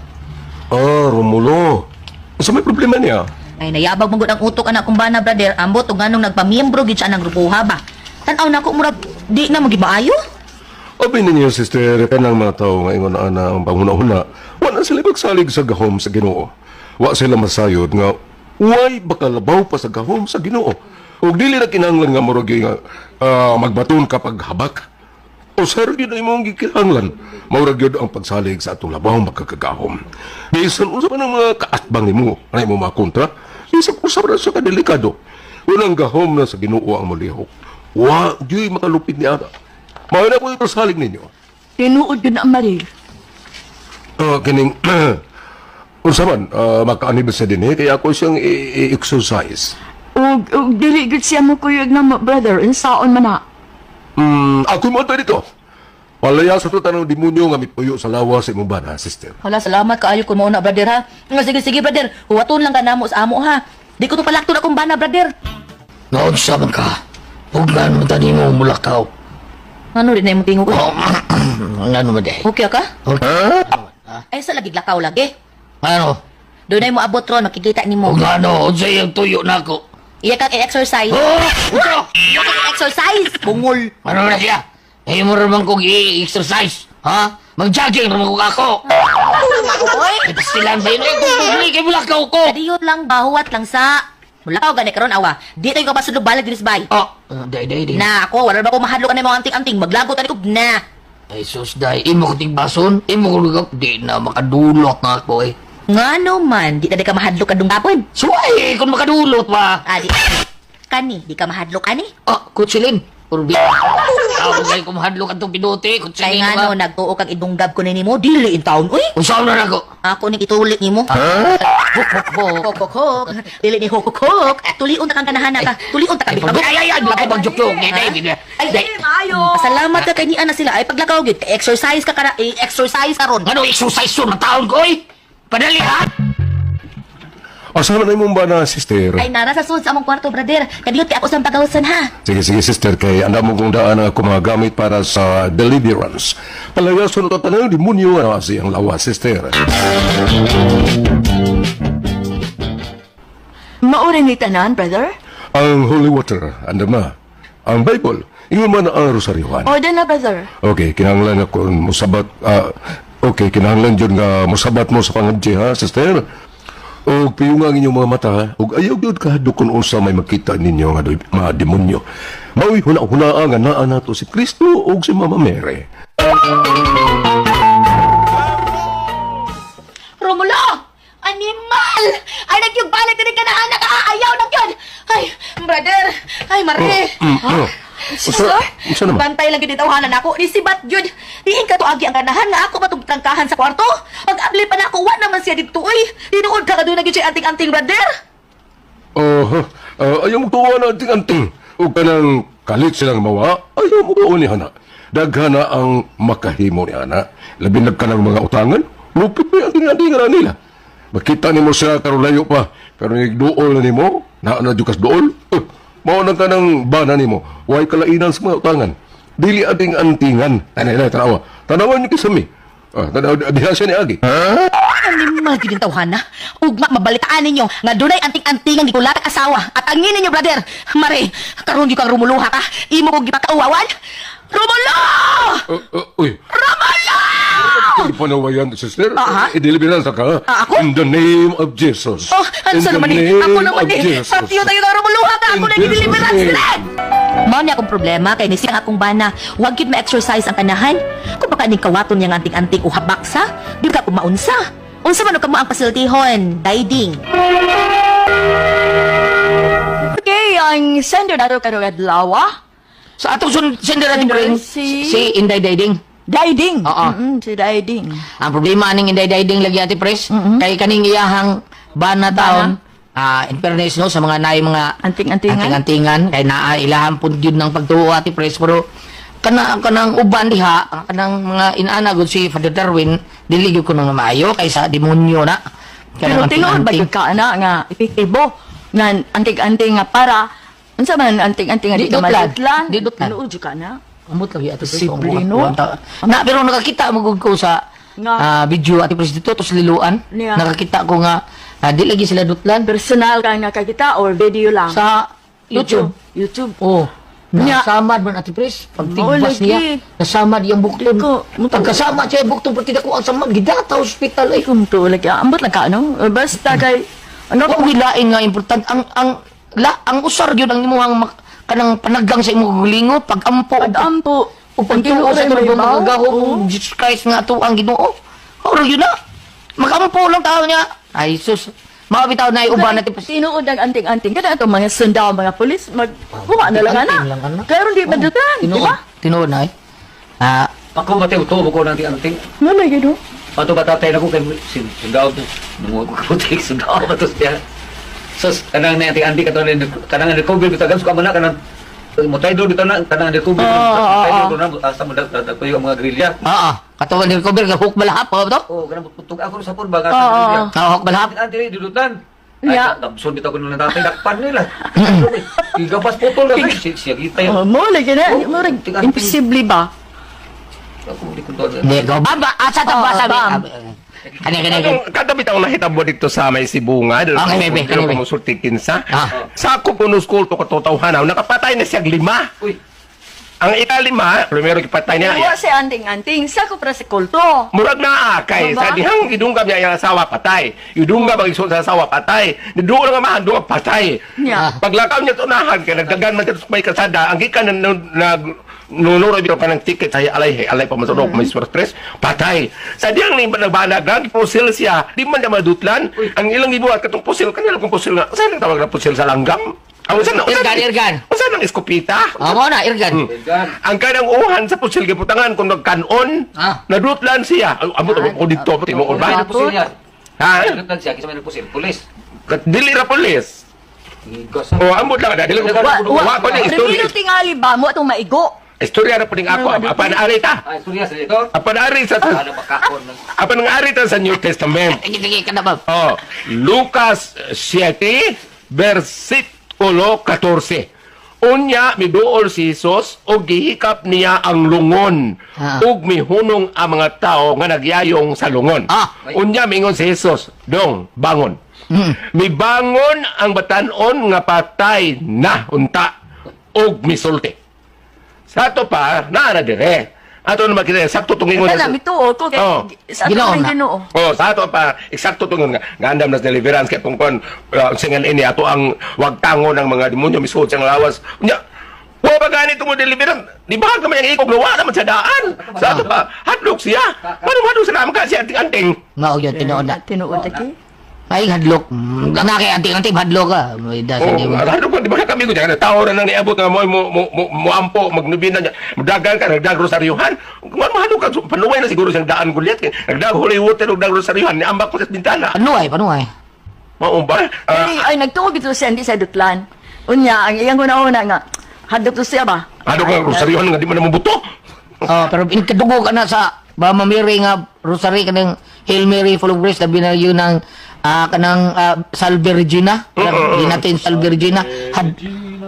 Ah, Romulo. Unsa may problema niya? Ay, nayabag man gud ang utok anak kong bana, brother. Ambot og nganong nagpamiyembro gid siya ng grupo ha ba. Tan-aw na ko murag di na magibaayo. Abi ninyo, sister, kanang mga tao nga ingon ana ang panghuna-huna, wa na sila magsalig sa gahom sa Ginoo. Wa sila masayod nga way bakalabaw pa sa gahom sa Ginoo. Ug dili na kinahanglan nga murag nga magbaton ka paghabak. O sir, gyud ang imong gikinahanglan. Maurag gyud ang pagsalig sa atong labaw makakagahom. Bisan unsa pa ng mga kaatbang nimo, anay mo mga kontra, bisan usa pa na siya kadelikado. Unang gahom na sa Ginoo ang molihok. Wa gyud makalupit ni ana. Mao na po yung salig ninyo. Tinuod gud na Marie. Ah, kining unsa man makaani ba sa dinhi kaya ako siyang i-exercise. Ug dili gud siya mo kuyog na mo, brother, unsaon man na. Ako mo dito. Palaya sa to tanang demonyo nga mipuyo sa lawas sa imong bana, sister. Hala, salamat kaayo kun mao na, brother ha. Nga sige sige, brother. Huwaton lang ka namo sa amo ha. Di ko to palakton akong bana, brother. Naunsa man ka. Huwag mo tani mo mulakaw. Ano rin na imong tingog? Oh, ano ba day? Okay ka? Okay. Ay sa lagi lakaw lagi. Ano? Doon mo abot ron makikita nimo. Huwag ano, unsa iyang tuyo na ako. Iya kang i-exercise. Oh! Unsa? Iya kang i-exercise. Bungol. Ano na siya? Eh, mo naman kong i-exercise. Ha? Mag-jogging naman kong ako. Oy. Ay, pastilan ba yun? Eh, kung bumili kay mulakaw ko. Kadiyot lang ba huwat lang sa. Mulakaw gani karon awa. Di tayo kapasudlog balag dinis bay. Oh, day, day, day. Na ako wala ba ko mahadlok ani mga anting-anting maglagot ani ko na. Ay, sus, day. Imo ko tigbason. Imo ko lugap. Di na makadulot na ako eh. Ngano man di ta di ka mahadlok kadung gapon. Suway, kung makadulot pa. Ah, di. Kani di ka mahadlok ani. Ah, kutsilin. Purbi. Ayaw ko kay kumahadlok atong pinuti. Kung Kay sino ngano ka. nagtuo kag idunggab ko ni nimo, dili in taon uy. Unsa na nako? Ako ning itulit nimo. Hok, hok, hok. Hok hok hok. Dili ni hok hok hok. Tulion ta kang kanahan ka. Tulion ta Ay, ka. ay, ay, ay, ay, pag-joke-joke. Ay, ay, ay, Ay, ay. Maayo. Pasalamat ka kay niana sila ay paglakaw gyud. Exercise ka kara, exercise karon. Ano exercise yun ang taon ko, oy? Padali, ha? Asa man imong bana, sister? Ay nara sa sud sa among kwarto, brother. Kadiyot kay ako sa pagawsan ha. Sige, sige, sister, kay anda mo kong daan ang ako mga gamit para sa deliverance. Palayason ito tanang demonyo na siyang lawas, sister. Maura ni tanan, brother. Ang holy water, andam na. Ang Bible, ingon man ang rosaryohan. Order na, brother. Okay, kinahanglan ako musabat, okay, kinahanglan jud nga musabat mo sa pangabji, ha, sister? Og piyunga ang inyong mga mata, og ayaw gyud kahadlok kung unsa may makita ninyo nga mga demonyo. Mao'y huna-hunaa nga naa nato si Kristo og si Mama Mary. Romulo! Animal! Ay, nagyugbalik na rin ka na, anak! Ah, ayaw na yun! Ay, brother! Ay, Mare! Oh. Unsa, unsa naman? Bantay lang gid tawhanan ako. Ni si Bat yun. Diin ka to agi ang ganahan nga ako matug trangkahan sa kwarto. Pag-abli pa na ako, wa naman siya didto oy. Tinuod ka kaduna gyud siya anting-anting, brother. Oh, ayaw mo tuwa na anting-anting. O kanang kalit silang mawa, ayaw mo tuwa ni Hana. Daghana ang makahimo ni Hana. Labi na ka ng mga utangan, lupit pa yung anting-anting na nila. Makita nimo siya karon layo pa, pero nigduol na nimo, naa na jukas duol. Mao na ka ng bana nimo, way kalainan sa mga utangan. Dili ating-antingan. Tanay na, tanawa. Tanawan niyo kisami. Ah, tanawa, diha siya ni Agi. Animal gyud ang tawhana. Ugma mabalitaan ninyo nga dunay anting-anting ang gikulatag asawa at angin ninyo, brother. Mare, karon gyud kang rumuluha ka. Imo kog gipakauwawan. Romulo! Uy. Romulo! Panawayan, sister. Aha. Ideliveransa ka. Ah, ako? In the name of Jesus. Oh, ano In sa the naman eh? name Ako naman of eh. Jesus. Patio tayo na rumuluha ka. Ako In na Jesus' gideliverance name. sila. Mao niya akong problema kay ni siya akong bana. Wag gyud ma-exercise ang kanahan. Kung baka ning kawaton niyang anting-anting o habaksa, di ka kumaunsa. Unsa man og kamo ang pasiltihon, diding. Okay, ang sender nato karong adlaw. Sa atong sender natin, Sender friend, si- si Inday Daiding. Diding. Oo. Si Diding. Ang problema aning Inday Daiding lagi ati pres, kay kaning iyahang bana taon, in fairness no, sa mga naay mga Anting-antingan. anting-antingan kay naa ilahan pud gyud ng pagtuo ati pres, pero kana kanang uban diha, ang kanang mga inaana gud si Father Darwin, dili gyud kuno nga maayo kaysa demonyo na. Pero Kanang tinuod ba anting-anting. gyud ka ana nga epektibo nga anting-anting nga para unsa man anting-anting nga Di di ka dutlan. madutlan? Di dutlan. Tinuod jud ka na. Amot lagi ato pres. Posible, no? Na pero nakakita mo gud ko sa Nga. video ati pres dito tos liluan. Niya. Nakakita ko nga di lagi sila dutlan Personal ka nakakita or video lang? sa YouTube. YouTube. Oh. Nya. Nasamad man ati pres, pagtigbas Mao lagi. niya, nasamad iyang buklon. Ko, muto. Pagkasama siya buktong partida ko ang samad gidata hospital ay. Kung to lagi ambot lang ka no. Basta kay ano Wa gilain nga important ang la ang usar gyud ang imuhang kanang panaggang sa imong gulingo pag-ampo ug pag-ampo ug pagtuo sa may tulog baw. mga gahom Jesus Christ nga ato ang Ginoo. Oro yun na. Magampo lang tao niya. Ay sus. Mga bitaw na uban natin pas. Tinuod ang anting-anting kada atong mga sundao, mga pulis maghuwa na lang ana. Anting lang ana. Karon di madutlan, di Tinuod. ba? Tinuod na eh. Ah, Ako ba tayo tubo ko ng anting? Mo lagi no. Pato ba tatay na ko kay sundao to. Nungo ko kaputik sundao ba to siya. Sus kanang na anting-anting kato kanang recover bitaw gams ko man na kanang mo tayo bitaw na kanang recover tayo ko na asa mo dag ko yung mga grilya. oo. Katuan ni recover ka hook balahap oh, to. Oh, kanang putog ako sa pun ba nga sa grilya. Ah, hook balahap. Anting didutan. Ay, Yeah. damson bitaw ko nung tatay dakpan nila. Igapas putol na siya kita Oh, mo lagi na. Mo imposible ba? Ako di ko to. Hindi, go. Baba, asa ta ba Oo, sabi? bam. Kani kani kani. Anong kada bitaw nahitabo dito sa may Sibunga, dito Okay, bebe, dito bebe. ko musulti kinsa. Ah. Sa ako kuno school to katotawhanaw, nakapatay na siya lima. Uy. Ang ikalima, primero gipatay niya. Wa si anting-anting sa ko pra sa kulto. Murag na kay Ano ba? sa dihang gidunggab niya ang asawa patay. Idunggab ang igsoon sa asawa patay. Niduol nga amahan duha patay. Nya. Paglakaw niya tunahan kay nagdagan man dito sa may kasada, ang gikan na nag nunuro bitaw ka ng ticket sa alay hey, alay pa man may stress patay. Sa dihang ni nagbanag lang pusil siya, di man niya madutlan. Ang ilang gibuhat katong pusil kanila kung pusil nga. Sa tawag na pusil sa langgam? Ang usa na Irgan, irgan. Unsa nang eskopita? Ah, mao na irgan. Ang kanang uhan sa pusil gibutangan kung nagkanon, nadutlan siya. Ay, Amot ko dito, tinuod ba? Pusil niya. Ha? Nadutlan siya kinsa may nagpusil? Pulis. Dili ra pulis. O amot lang dili ko wa ko ni istorya. Primero tingali ba mo atong maigo? Istorya ra puning ako apan ari ta. Ah, istorya sa dito. Apan ari sa Ano makakon ng apan ang ari ta sa New Testament. Sige, sige, kada ba? Oh, Lucas 7 versikulo 14. Unya miduol si Jesus ug gihikap niya ang lungon ug mihunong ang mga tao nga nagyayong sa lungon. Unya mingon si Jesus, "Dong, bangon." Mibangon ang batan-on nga patay na unta ug misulti. Sa ato pa, naa na dire. Ato na makita, sakto tungingon. Kana mituo ko kay Oh. sa atong Ginoo. Oh, sa ato pa eksakto tungon nga ngandam na sa deliverance kay tungkon singan ini ato ang wagtango ng mga demonyo misud sa lawas. Unya, wa pa gani mo deliverance. Di ba ka man yang ikog wa naman sa daan. Sa ato pa hadlok siya. Paano hadlok sa naman ka siya anting-anting. Mao gyud tinuod na. Tinuod ta ki. Ay hadlok. Ang kay anting-anting hadlok ka. May da sa Oh, di mo. hadlok ko di ba kami ko diyan tao ra nang niabot nga mo mo mo, mo, mo ampo magnubina niya. Mudagan ka nagdag rosaryuhan. Kung ano hadlok ka panuway na siguro siyang daan gulyat kay nagdag holy water ug dag rosaryuhan niambak ko sa bintana. Panuay, panuay. Mao ba? Ay, ay nagtuo gid to siya hindi sa dutlan. Unya ang iyang una-una nga hadlok to siya ba? Hadlok nga rosaryuhan nga di man na mobuto. Oh, pero inkadugo ka na sa Mama Mary nga rosary kanang Hail Mary full of grace labi na yun ang kanang Salve Regina. Kanang Ginatin Salve Regina.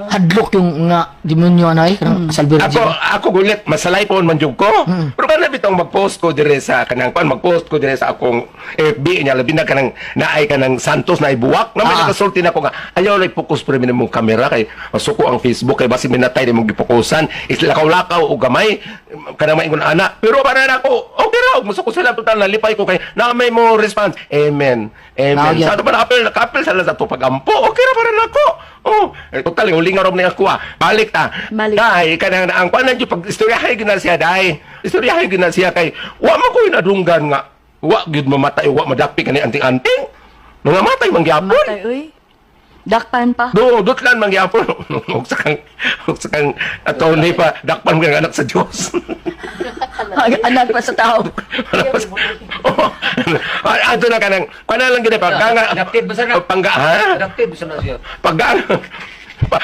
Hadlok yung nga demonyo ano ay kanang Salve Ako Regina. ako gulit masalay po man jud ko. Pero kana bitong mag-post ko dire sa kanang kuan mag-post ko dire sa akong FB niya labi na kanang naay kanang Santos na ibuwak na may nakasulti na ko nga ayaw lang focus pre mong kamera kay masuko ang Facebook kay basi minatay ni mong gipokusan islakaw-lakaw og gamay kanang maingon ana pero para na ako okay ra og musuko sila total nalipay ko kay na may mo response amen amen Mao sa ato pa na-appeal naka-appeal sa sa ato pagampo okay ra para nako oh eh, total huli nga rom ni ako ah. Balik ta. Balik. Dai kanang ang kuan na jud pag istoryahay gyud na siya dai. Istoryahay gyud na siya kay wa man ko inadunggan nga wa gyud mamatay wa madapi kani anting-anting. Nangamatay man gyapon. Matay uy. Dakpan pa. Do dutlan man gyapon. Ug sa kang attorney pa dakpan kang anak sa Dios. Anak pa sa tao. Oh, ato na kanang kuan na lang gyud pagkanga Adapted ba sana? Pangga ha? Adapted ba sana siya? Pagka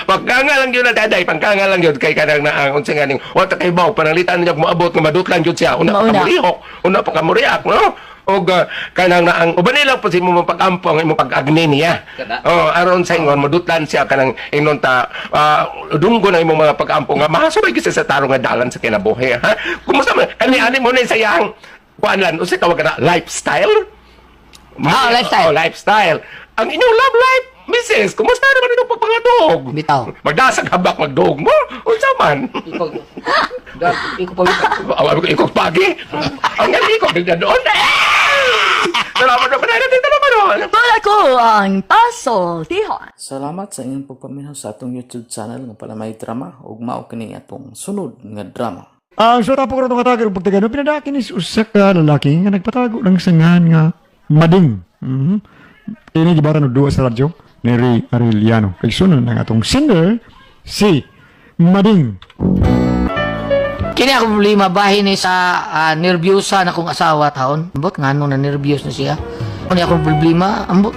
pagkanga lang yun na daday, pagkanga lang yun kay kanang na ang unsa nga ning wa ta kay baw pananglitan niya moabot nga madutlan gyud siya una pa Mauna. kamurihok, una pa kamuriak no. Og kanang na ang uban nila po si mo pag-ampo ang imong pag-agni niya. Kana. Oh, aron sa ingon madutlan siya kanang ingnon ta dunggo na imong mga pag-ampo nga mahasubay gyud siya sa tarong nga dalan sa kinabuhi ha. Kumusta man kani ani mo na sa iyang kuan lan usa tawag na lifestyle? Lifestyle. Oh, lifestyle. Ang inyong love life, Mrs. Kumusta naman itong pagpangatog? Bitaw. Magdasag habak magdog mo? Unsa man? Ikaw. Ikaw pa. Aw, ikaw pagi. Ang galing ko bigla doon. Eh! Salamat na pala natin salamat doon. Wala ko ang pasultihon. Salamat sa inyong pagpaminaw sa atong YouTube channel nga pala may drama ug mao kini atong sunod nga drama. Ang suot po karon nga og pagtagano pinadakin is usa ka lalaki nga nagpatago ng sangan nga mading. Kini gibatan og duwa sa radyo ni Ray Arellano. Kay sunod ang atong singer si Mading. Kini ako problema bahin ni sa nerbyusa na kong asawa taon. Ambot ngano na nerbyos na siya. Ano akong problema? Ambot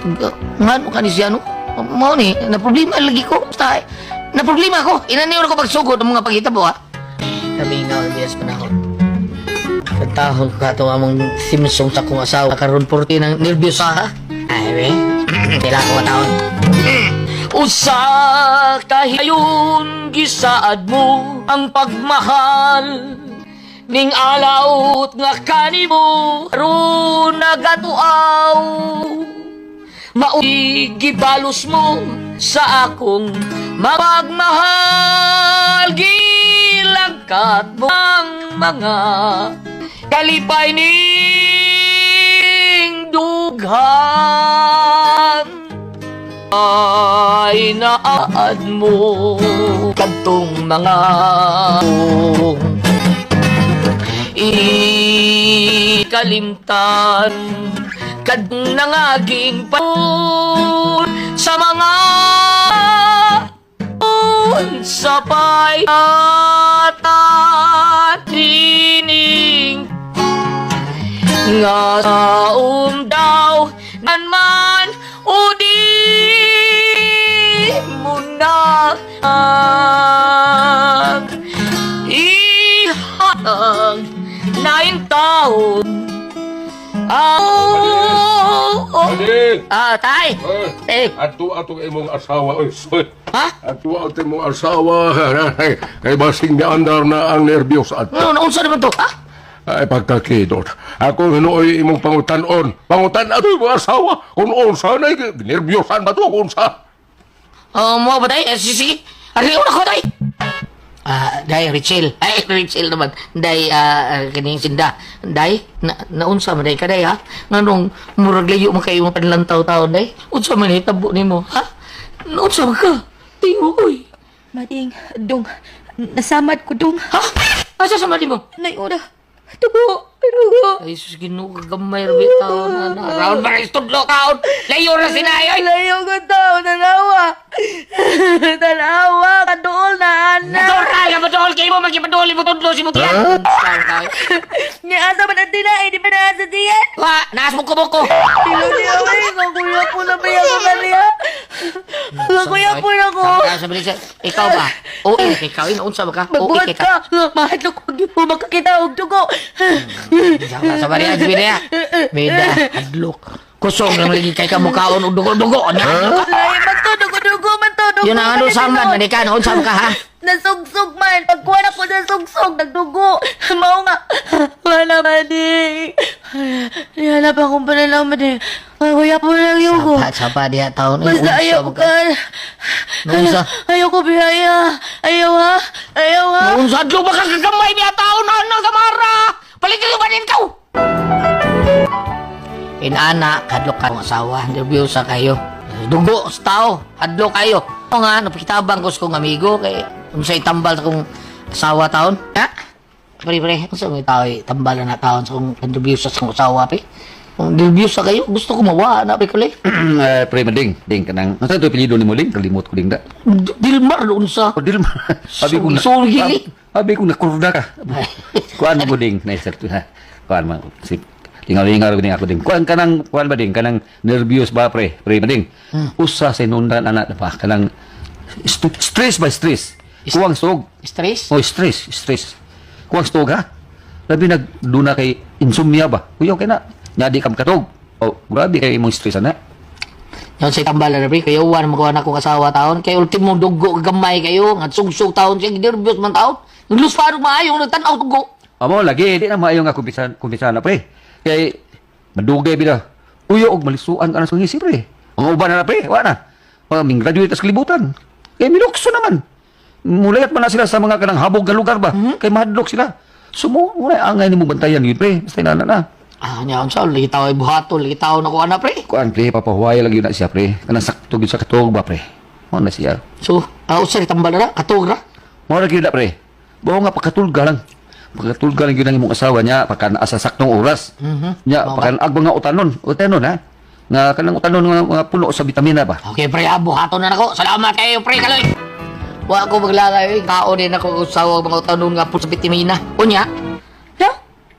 ngano ka ni siya no? Mao ni na problema lagi ko. Basta na problema ko. Inaniw ko pagsugod ang mga pagitabo ha. Kami nga obvious panahon. Kantahon ka itong among theme song sa akong asawa. Karon porti ng nerbyusa ha. Ay, we. Kailangan ko taon. Usa kahiyon gisaad mo ang pagmahal ning alaot nga kanimo aron nagatuaw maoy gibalos mo sa akong mapagmahal gilangkat mo ang mga kalipay ning dughan ay naad mo kadtong mga ikalimtan kad nangaging pa sa mga Sapay atatining nga saom daw nan man o di mo na ang ihatag na taon. Oh, Adi! ah, tay. Eh, Ato ato imong asawa oy. Soy. Ha? Ato ato imong asawa. Kay basing niandar na ang nervyos at Ano, unsa naman to? Ha? ay pagkakidot. Ako hinuoy imong pangutan-on. Pangutan ato imong asawa. Kung unsa na nervyosan ba to kung unsa? Oh, mo ba tay? Eh, sige, sige. Ari una ko tay. Ah, day Richel. Ay, Richel naman. Day kining sinda. Day, na naunsa man day ka day ha? Nganong murag layo man kayo panlantaw taon day? Unsa man hitabo nimo, ha? Naunsa man ka? Tingo oy. Mading, dong, nasamad ko dong. Ha? Asa sa mali mo? Nay, ora. Dugo, dugo. Ay, sus, Ginoo, gamay ra bitaw na na. Round ba istudlo kaon? Layo ra sinayoy. Layo ko tao, tanawa. Tanawa, kaduol na, ana. Nadora, nga maduol kay mo magipaduol mo tudlo si Mutian. Nga asa man ang tinae, di ba na sa diyan? Wa, naas mo kubuko. Tilo niya, ay, kakuya po na ba yung kaniya? Kakuya po na ko. Sabi siya, ikaw ba? Oo, ikaw, unsa ba ka? Oo, Magbuhat ikaw. ka. Mahadlok ko gyud mo makakita og dugo. Sa Maria, bida. Bida, hadlok. Kusog lang lagi kay kamukaon og dugo-dugo. Ano? Lahi man to, dugo-dugo man to, dugo. Yun ang ano man sa man, ito. manika, unsa ba ka ha? Nasugsog man. Pagkuha na ko sa sugsog, nagdugo. Mao nga. Wala man eh. Nihanap akong pananaw man eh. Kuya po lang yun ko. Sapa, sapa diha taon. Ay, Basta unsa ayaw ba ka. ka? Unsa? Ayaw ko biyaya. Ayaw ha. Ayaw ha. Unsa hadlok ba ka kagamay niya taon ano Samara? Palit yung banin ka. Inana, hadlok ka ang asawa, nervyosa kayo. Dugo sa tao, hadlok kayo. O nga, napakitabang ko sa kong amigo kay unsay tambal sa kong asawa taon. Ha? Pre, pre, unsa may tao eh, tambal na taon sa kong nervyosa sa kong asawa, pre. Kung nervyosa kayo, gusto ko mawa na, pre, kulay. Eh, pre, mading, ding kanang. Ano to apelyido nimo ding? Kalimot ko ding da. Dilmar, unsa. O Dilmar. Abi ko na. Sorry, sorry. Abi ko nakurda ka. Kuan mo ding, nice to ha. Kuan man si tingaw-ingaw ding ako ding. Kuan kanang kuan ba ding kanang nervyos ba pre? Pre mading. Usa sa inundan anak na pa kanang stress ba stress. Kuwang sug. Stress? Oh, stress, stress. Kuwang stog ha. Labi nag duna kay insomnia ba. Kuyaw kay na. Nya di ka makatog. Oh, grabe kay imong stress ana. Yan sa tambal na pre, kayo wan magawa na kong asawa taon. Kay ultimo dugo gamay kayo, nga sugsug taon siya, nervyos man taon. Nagluspa maayo, nagtanaw dugo. Amo lagi di na maayo nga kumpisan kumpisan na pre. Kay madugay bida. Uyo og malisuan ka na sa ngisi pre. Ang uban na pre, wa na. Oh, ming graduate sa kalibutan. Kay milukso naman. Mulayat man na sila sa mga kanang habog nga lugar ba. Kay mahadlok sila. Sumo muna angay nimo bantayan yun pre. Basta inana na. Ah, nya unsa lagi tao ay buhaton, lagi tao na ko ana pre. Kuan pre, papahuway lagi na siya pre. Kanang sakto gyud sa katuog ba pre. Mo na siya. So, usa ni tambal na katog ra. Mo ra gyud na pre. Buo nga pagkatulga lang. Pagkatulga lang gyud ang imong asawa niya pagka naa sa saktong oras. Nya Mao ba? pagka ag mga utanon, utanon ha. Nga kanang utanon nga mga puno sa bitamina ba. Okay pre, buhaton na nako. Salamat kayo pre kaloy. Wa ko maglalay, kao din ako usawa mga utanon nga po sa bitimina. Unya, No?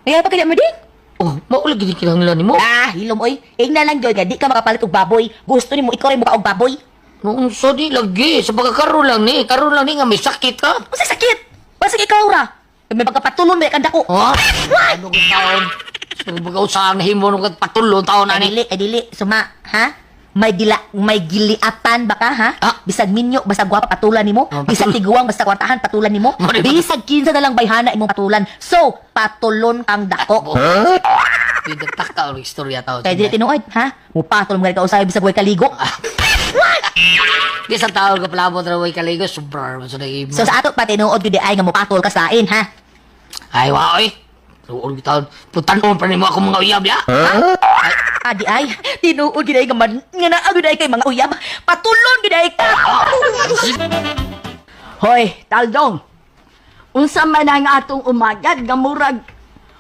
Ayaw pa kaya mo din? oh, mao lagi di kinahanglan nimo. Ah, hilom oy. Ingna lang gyud nga di ka makapalit og baboy. Gusto nimo ikaw rin muka og baboy. Noon sa di lagi, sa pagkakaroon lang ni, karon lang ni nga may sakit ka. Unsa sakit? Basta ikaw ra. May pagkapatulon may kanda ko. Ha? Ano ko taon? Sa pagkausang nahimo nung patulon taon Ay ani. dili, ay dili, suma, ha? May gila, may giliatan ba ka, ha? Ah. Bisag minyo, basta gwapa patulan nimo. Oh, Bisag tiguang, basta kwartahan patulan nimo. Mali ba? Bisag kinsa na lang bayhana imong patulan. So, patulon kang dako. Pinagtaka ang istorya taon. Kaya dili tinuod, ha? Mupatol mo ka usay bisag way kaligo. Di sa taon ka palabot ra way kaligo, sobra man sa nahimo. So sa ato pa tinuod gyud di ay nga mupatol ka sa lain, ha? Ay, wa oy. Tuon taon. Putanon pa nimo ako mga uyab ya. Ah, di ay tinuod gyud ay nga man nga naa gyud ay kay mga uyab. Patulon gyud ay ka. Hoy, Taldong. Unsa man ang atong umagad nga murag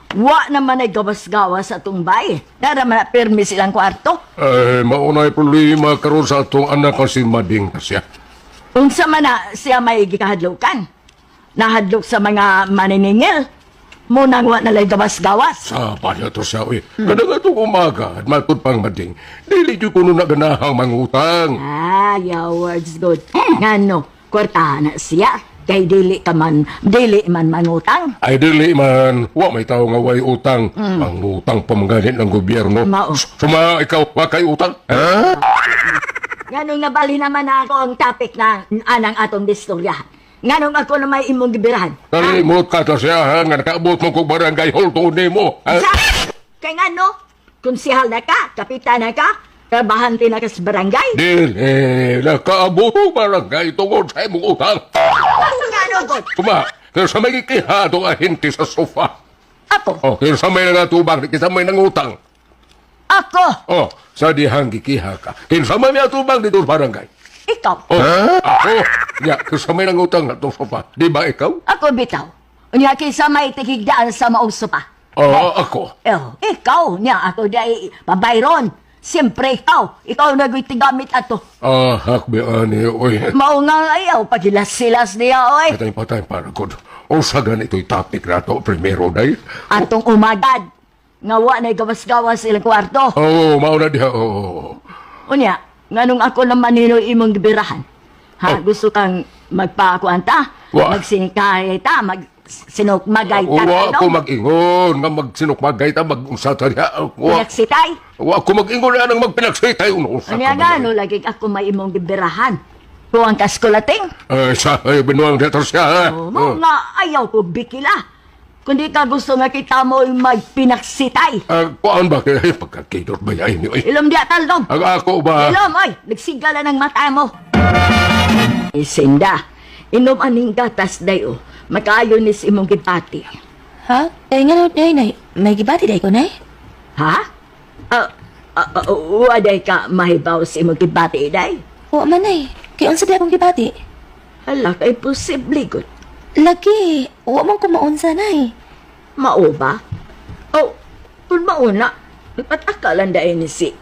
wa naman ay gawas-gawas sa atong bay. Dara man na pirmi silang kwarto. Ay, maunay problema karon sa atong anak kasi mading siya. Unsa man na siya may gikahadlokan? Nahadlok sa mga maniningil. Munang wa na lay gawas-gawas. Sa pa to siya, uy. Kada nga itong umaga, at matud pang mading, dili jud kuno na ganahang mangutang. Ah, your words good. Ngano, kwartahan na siya. Kay dili ka man, dili man mangutang. Ay, dili man, wa may tao nga way utang. Mangutang pa man ganit ng gobyerno. Mao. Suma, ikaw, wa kay utang? Ha? Nganong nabali naman na ako ang topic na anang atong distorya. Nganong ako na may imong gibirahan. Kalimot ka to siya, ha? Nga nakaabot mo kong barangay hall to nimo. Ha? Sa, kay ngano, konsihal na ka, kapitan na ka, trabahante na ka sa barangay. Dili, nakaabot mo barangay tungod sa imong utang. Ngano, God? Suma, kinsa may gikihado ang ahente sa sofa. Ako, Oh, kinsa may nangatubang, kinsa may nangutang. ako, Oh, sa dihang gikiha ka. Kinsa may miatubang dito sa barangay. ikaw, Oh, ako. Ya, kinsa may nangutang na itong sofa. Di ba ikaw? ako bitaw. Unya kinsa may tigigdaan sa maong sopa. Oo, ako. Eh, ikaw niya ako dai babayron. Siyempre ikaw, ikaw na gamit ato. Ah, hakbi ani, oy. Mao nga ayaw pagilas-silas niya oy. Patay, patay, para good. O sa ganito'y topic na to, primero day. Atong umagad nga wa na gawas-gawas ilang kwarto. Oo, oh, mauna diha, oo. Unya, nganong ako naman nino imong gibirahan. Ha, Oh. gusto kang magpakuan ta, Wa. magsinikay ta, mag sinukmagay ta. Wa ano? ako mag-ingon, nga magsinukmagay ta, mag-unsa ta diha. Wa, Pinagsitay. wa ako mag-ingon na nang magpinagsitay. Unsa Unya ka nga, man, no, lagi ako may imong gibirahan. Kuwang kaskulating. Ay, sa, ay, binuang dito siya, ha? Oh, mo nga ayaw ko bikila. Kundi ka gusto nga kita mo magpinaksitay. Ah, kuan ba kaya pagkakidot ba yan? Oy. Ilom diya taldong. Ang ako ba? Ilom, oy, nagsigala ng mata mo. Isinda, inom aning gatas dayo. Makaayo ni sa imong gibati. Ha? Kay nga nay, nay, may gibati day ko nay. Ha? Ah, ah, ah, waday ka mahibaw sa imong gibati day. Wa man nay. Kay unsa day akong gibati? Hala, kay posible gud. Lagi, wa man ko maunsa nay. Mao ba? Oh, kung mauna, nagpataka lang dahil ni si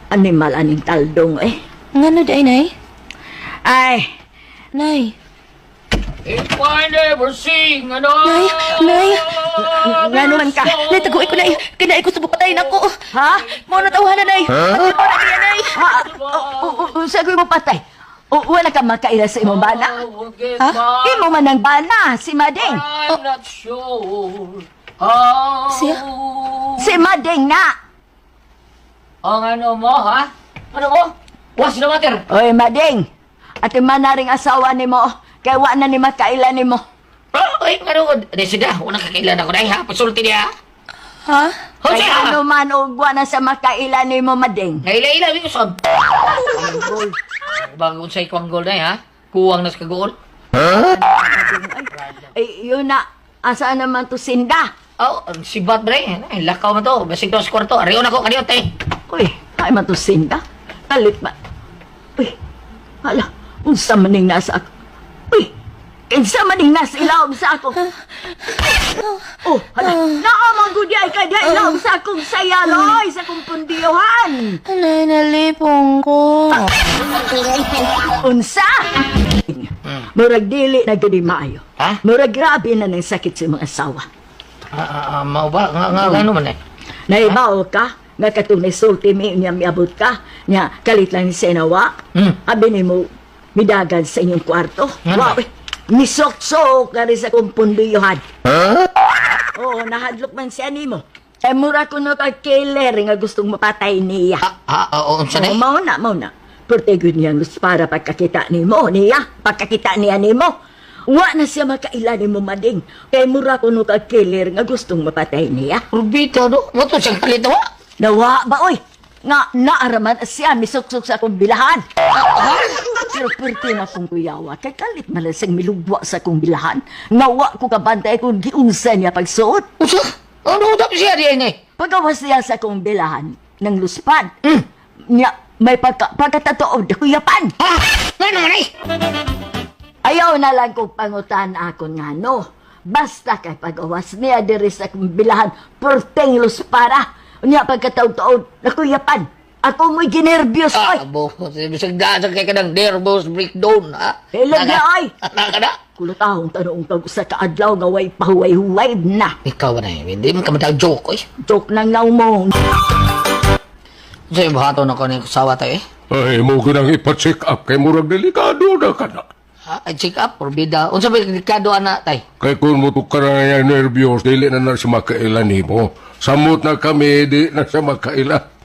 animal aning taldong eh. Ngano day nay? Ay, Nay, If I never sing ano nay, nay. Ngano man ka? Nay, taguin ko nay. Kaya ko subok patayin ako. Ha? Mao na tawhana nay. Ha? Mao na niya nay. Ha? Sa ko mo patay. O, wala ka makaila sa imong bana. Ha? Imo man ang bana, si Mading. I'm not sure how Siya? Si Mading na. Ang ano mo, ha? Ano mo? What's the matter? Oy, Mading. Ate man na ring asawa nimo. Kay wa na ni makaila nimo. Ay, ano ko? Di sida, unang kakailan ako na, ha? Pasulti niya. Ha? Ho, Kay siya! ano man og wa na sa makaila nimo, Mading. Naila-ila, wing usab. Ang goal. Bago sa ikwang goal na, ha? Kuwang na sa kagool. Ay, yun na. Asa naman to sinda? Oh, ang sibat ba rin? Ay, lakaw man to. Basig to sa kwarto. Ariyon ako, kaniyo, te. Uy, ay man to sinda. Kalit ba? Uy, hala, unsa man ning nasa ako? Uy, kinsa man ning nasa ilawom sa ako? Oh, hala, naamang gud ay kay diha ilawom sa akong sayaloy, sa akong pundiyohan. Nay, nalipong ko. Unsa? Murag dili na gud maayo. Ha? Murag grabe na nang sakit sa mga asawa. Ah, ah, ah, mao ba? Nga, nga, ano man eh? Naibaw ka, nga katong nasulti mi niya miabot ka, niya kalit lang ni Senawa. Abi nimo midagan sa inyong kwarto. Nga Wow, eh, misoksok ka rin sa kumpundiyuhan. Oo, nahadlok man siya nimo. Eh, mura ko no ka killer nga gustong mapatay niya. Ah, ah, oo, unsa na Oo, eh? mao na, mao na. Perte gyud niya gusto para pagkakita nimo niya, pagkakita niya nimo. Wa na siya makaila nimo mading. Kay mura ko no ka killer nga gustong mapatay niya. Rubito, no? Wato siya kalit, wa? Nawa ba oy? Nga naaraman siya misuksok sa akong bilahan. Pero perti na kong kuyawa kay kalit man lang siyang milugwa sa akong bilahan. Nga wa ko kabantay kung giunsa niya pagsuot. Unsa? Ano dapat siya diyan eh? Pagawas niya sa akong bilahan ng luspad. Nya may pagkatotoo kuyapan. Ha? Nga naman eh? Ayaw na lang kong pangutan ako nga no. Basta kay pagawas niya diri sa akong bilahan, perteng luspara. Nya pagkataod-taod, nakuyapan. Ako mo'y ginervyos, Ah, ay. abo. Bisag daan sa kay kanang nervous breakdown, ha? Hello na, ay. Naka na. Kulot ahong tanong kag usa ka adlaw nga way pahuway-huway na. Ikaw ba na eh? Hindi mo ka matag joke, oy. Joke nang naw mo. Sa yung buhaton ako ni kusawa tayo, eh. Ay, mo ko nang ipa-check up kay murag delikado na ka na. Ha? Ay, check up, porbida. Unsa ba yung delikado, ana, tay? Kay kung mo ka na niya nervyos, dili na na siya makaila nimo. Samot na kami, di na siya makaila.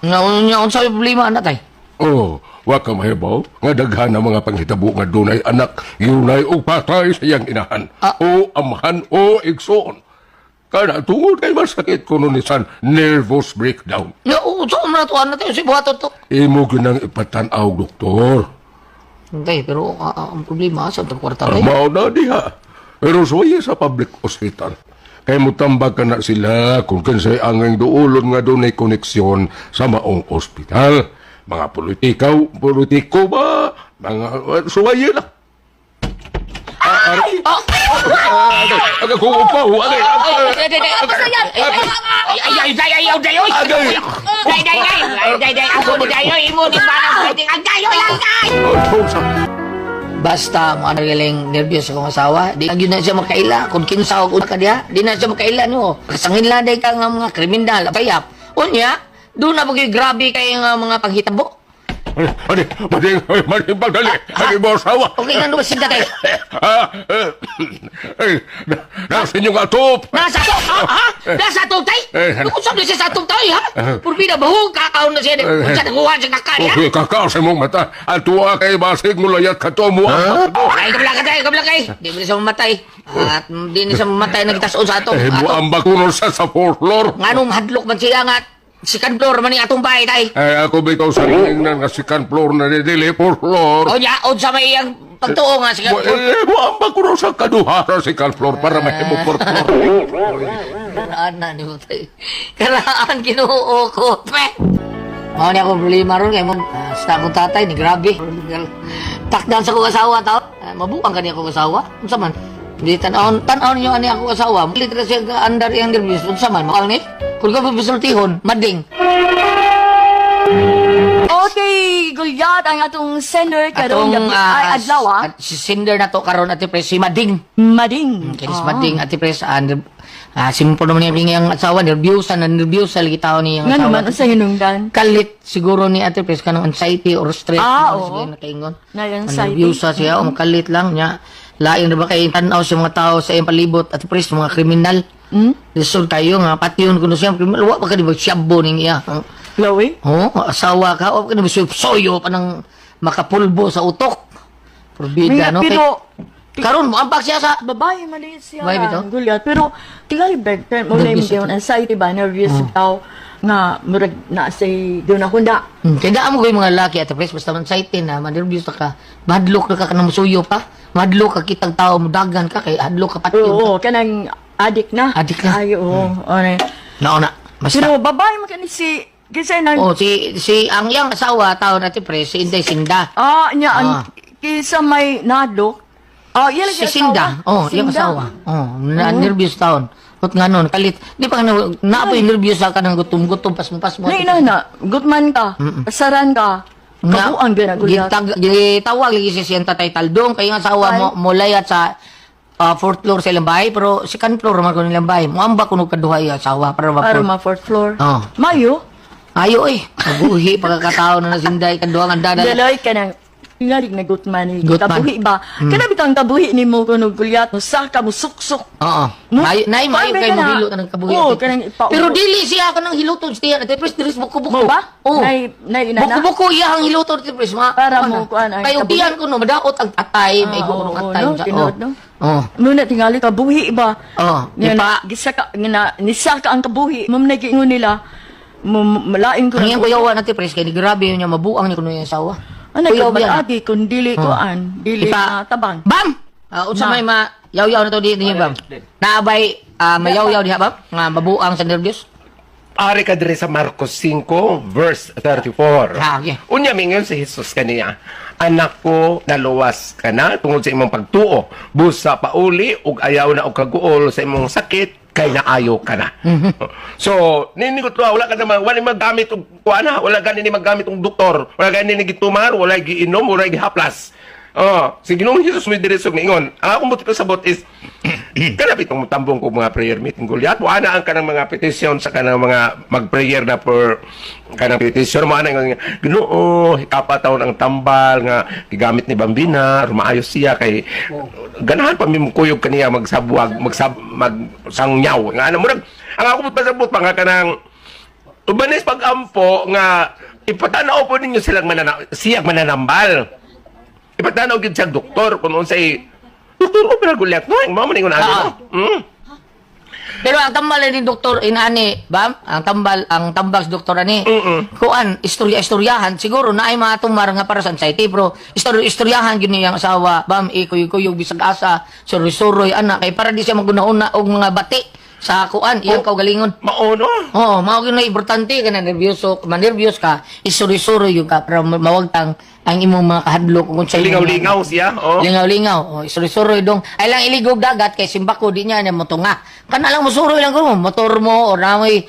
Nga, nga, unsa yung problema, ana, tay? Oh, wa ka mahibaw nga daghan ang mga panghitabo nga dunay anak, yunay o patay sa iyang inahan, o amahan o igsoon. Kana tungod kay masakit kuno ni san nervous breakdown. Nga, unsa man na to, ana, tay? Unsa yung buhaton to? Imo ginang ipatan-aw, doktor. Tay, pero ang problema, sa itong kwarta, tay? Mao na diha. Pero suwaye sa public hospital. Kay mutambag ka na sila kung kinsay angay duolon nga dunay koneksyon sa maong ospital. Mga politikaw, politiko ba? Mga suwaye na. Ay! Agay, kung upaw, agay, agay, Ay, ay, ay, ay, ay, ay, ay, agay. Day, day, day, ay, day, day, ako mo dayo, imo ni Manang Fighting, agay, oy, agay! Basta, mo ano galing nervyos akong asawa, di na gyud na siya makaila. Kung kinsa og ka diha, di na siya makaila no. Kasangin lang day ka nga mga kriminal, kayap. Unya, doon na bagay grabe kay nga mga panghitabo. Ay, ay, mading, ay, mading, pagdali, ay, mo asawa. Okay nga naman sinda kay. Ah, eh, ay, nasa inyong atop. Nasa to, ha? Ha? Nasa to tay? Eh, Kung saan siya sa atong tay, ha? Eh. Purbida bahong kakaon na siya. Kung saan nakuha siya kaka niya? Okay, kakao sa imong mata. Atua kay basig mo layat ka to mo. Ay, kabla ka tay, kabla kay. Di mo na siya mamatay. At di na siya mamatay nagitason sa atong. Eh, mo Atong. ang bakuno sa fourth floor. Nganong hadlok man siya nga second floor man ni atong bahay tay. Eh, ako bitaw sa tingnan nga second floor na dili fourth floor. O nya, unsa may iyang pagtuo nga second floor. Eh, mo ang bakuno sa kaduha sa second floor para mahimo fourth floor. Karaan na ni mo tay. Karaan Ginoo ko. Pe. Mao ni akong problema ron kay mo sa akong tatay ni grabe. Takdan sa akong asawa tao. Mabuang kani akong asawa. Unsa man? Di tan-awon tan-awon niyo ani akong asawa. Literal siya ka andar iyang nervyos. Unsa man? Maang ni? Kung ka bisultihon, mading. Okay, Gulyat, ang atong sender karon Atong gabi ay adlaw ah. at si sender na to karon Ate Pres, si Mading. Mading. Kaya si Mading Ate Pres, simple naman yung iyang asawa, nervyusa na nervyusa lagi tao niyang Nga asawa. naman unsa hinungdan? Kalit siguro ni Ate Pres kanang anxiety or stress. Ah, ano oo. siguro nakaingon. Na anxiety. Nervyusa siya, o makalit lang niya. Lain na ba kay tanaw sa mga tao sa iyang palibot Ate Pres, mga kriminal. Hmm? Lisod kayo nga, pati yun kuno siya, kriminal, wa pa ka di ba siyabo ning iya. Chloe? Oo, asawa ka, wa pa ka di ba soyo pa ng makapulbo sa utok. Porbida, no? Pero Karon mo ambak siya sa babae maliit siya. Babae bitaw? Gulyat. Pero tingali bag mo na Nervous yung ito. anxiety ba nervous daw nga murag na say doon ako na. Kaya daan mo ko yung mga laki at pres, basta man sightin na, manervyos na ka, madlok na ka ka na musuyo pa, madlok ka kitang tao, mudagan ka, kay hadlok ka pati. Oo, kanang addict na. Addict na. Ay, oo. Hmm. Nauna, basta. Pero babae man kani si kasi nang Oh, si ang iyang asawa, tao natin pres, si Inday Sinda. Ah, niya ang Ah. kisa may nadok. Ah, iya lagi Si Sinda, asawa. oh, iyang Sinda. asawa. Oh, na nervyos taon. Ut nga nun, kalit. Di pa nga naapoy nervyos ka ng gutom-gutom, pasmo-pasmo. Nay na na, gutman ka, pasaran ka. Kabuang gyud gulyat. Gitawag lagi siya siyang tatay Taldong kay ang asawa mo mulayat sa fourth floor sa ilang bahay pero second floor man kuno ilang bahay. Muamba kuno kaduha iya asawa para ma Para ma fourth floor. Oh. Mayo. Ayo eh. Mabuhi pagkakatao na nasinday kaduha nga dada. Daloy ka nang tingalig na gutman ni Gutman. kabuhi ba? Kana bitang kabuhi nimo kuno gulyat mo saka mo suksok. Oo. No? Mayo nay mayo Paano kay ka na? mohilo ka ng kabuhi. Oo, Ate. kanang ipaubo. Pero dili siya kanang hiluton siya. Ate Pres diri sa buko-buko. Mo ba? Oo. Nay nay ina na. Buko-buko iya ang hiluton Ate Pres ma. Para kuan mo, na. kuan, ang Kay kabuhi. utian ko no madaot ang atay, Ah, may ko oo, atay. no? Sa- Tinuod, oo. no? Oo. Muna tingali kabuhi ba? Oo. Nga Ipa na, gisaka nga na nisaka ang kabuhi. Mum nagiingon nila. Mum malain ko Ang iyang kuyawa natin, pres, kay grabe yun niya, mabuang niya kuno yung asawa. Ano Kuyaw ka yan. agi kun dili kuan, dili Ipa- na tabang. Bam! Unsa Ma. may ma yaw-yaw na to di niya, bam. Naabay mayaw-yaw diha, bam? Nga mabuang sa nervyos. Ari ka diri sa Marcos 5 verse 34. Ah, okay. Unya mingon si Jesus kaniya, anak ko, naluwas ka na tungod sa imong pagtuo. Busa pauli ug ayaw na og kaguol sa imong sakit Kay naayo ka na. So, ninigot ko, wala ka naman, wala magamit og kuan ha, wala gani ni magamit og doktor, wala gani ni gitumar, wala giinom, wala gihaplas. Oh, si Ginoong Jesus may diretso niingon. Ang akong buti pasabot is kana bitong tambong ko mga prayer meeting, Goliath. Wa na ang kanang mga petition sa kanang mga mag-prayer na for kanang petition mo ana nga Ginoo, kapataon ang tambal nga gigamit ni Bambina, rumaayos siya kay ganahan pa mi mukuyog kaniya magsabwag, magsab magsangyaw. Nga ano murag ang akong pasabot pa nga kanang ubanis pag-ampo nga ipatanaw po ninyo silang siyang mananambal. Ipatanaw gyud siya doktor kung unsay doktor o pero gulyat no, mao man ingon ani no. Pero ang tambal ni doktor inani, bam, ang tambal, ang tambal sa doktor ani. Kuan, istorya-istoryahan siguro na ay mga tumar nga para sa anxiety, pero istorya-istoryahan gyud niyang asawa, bam, ikuy-kuyog bisag asa, suroy-suroy ana kay para di siya maguna-una og mga bati sa kuan iyang kaugalingon. Mao no. Oo, mao gyud na importante ka na nervyoso, manervyos ka, istorya-suroy gyud ka para mawagtang ang imong mga kahadlok kung sa Lingaw-lingaw siya, oh. Lingaw-lingaw. Oh, isuroy-suroy dong. Ay lang iligog dagat kay simbako di niya niya motunga. Kana lang mosuroy lang ko motor mo or namoy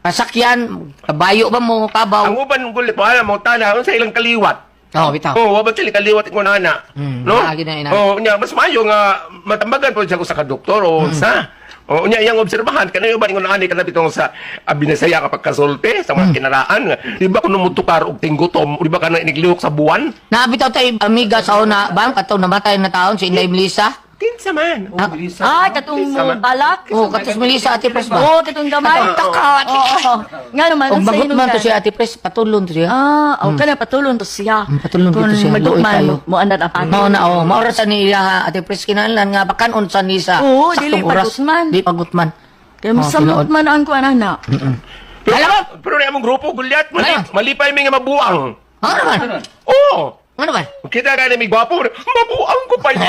kasakyan, kabayo ba mo, kabaw. Ang uban gulit mo alam mo tana unsa ilang kaliwat. Oh, bitaw. Oh, wa ba sila kaliwat ingon ana? No? Naa gyud na ina. Oh, unya mas maayo nga matambagan po siya ko sa ka doktor o sa. Oh, unya iyang obserbahan kanang uban ingon ani kana bitong sa binasaya kapag kasulti sa mga kinaraan. Di ba kuno motukar og tinggutom, di ba kana iniglihok sa buwan? Na bitaw tay amiga sa una, bang katong namatay na taon si Inday Melissa. Kinsa man? Oh, Melissa. Ay, katong Kinsa man? balak. Oh, katos Melissa Ate Pres ba? Oo, katong gamay. Katong taka. Oo. Nga naman, Og ang sa bagot man to hinungdan. si Ate Pres, patulon to siya. Ah, oh, kana patulon to siya. Patulon Kung to siya. Luoy magugman, tayo. mo anad ang Mao na oh, maoras sa ni iya Ate Pres kinahanglan nga bakanon sa ni sa Oo, saktong dili oras. pagutman. Di pagutman. Kaya Oh, masamot tinuod. man ang kuan ana. Pero, pero na among grupo gulyat, malipay mi nga mabuang. Ano man? Oo. Ano man? Kita ka ni mi gwapo, mabuang ko pa yun.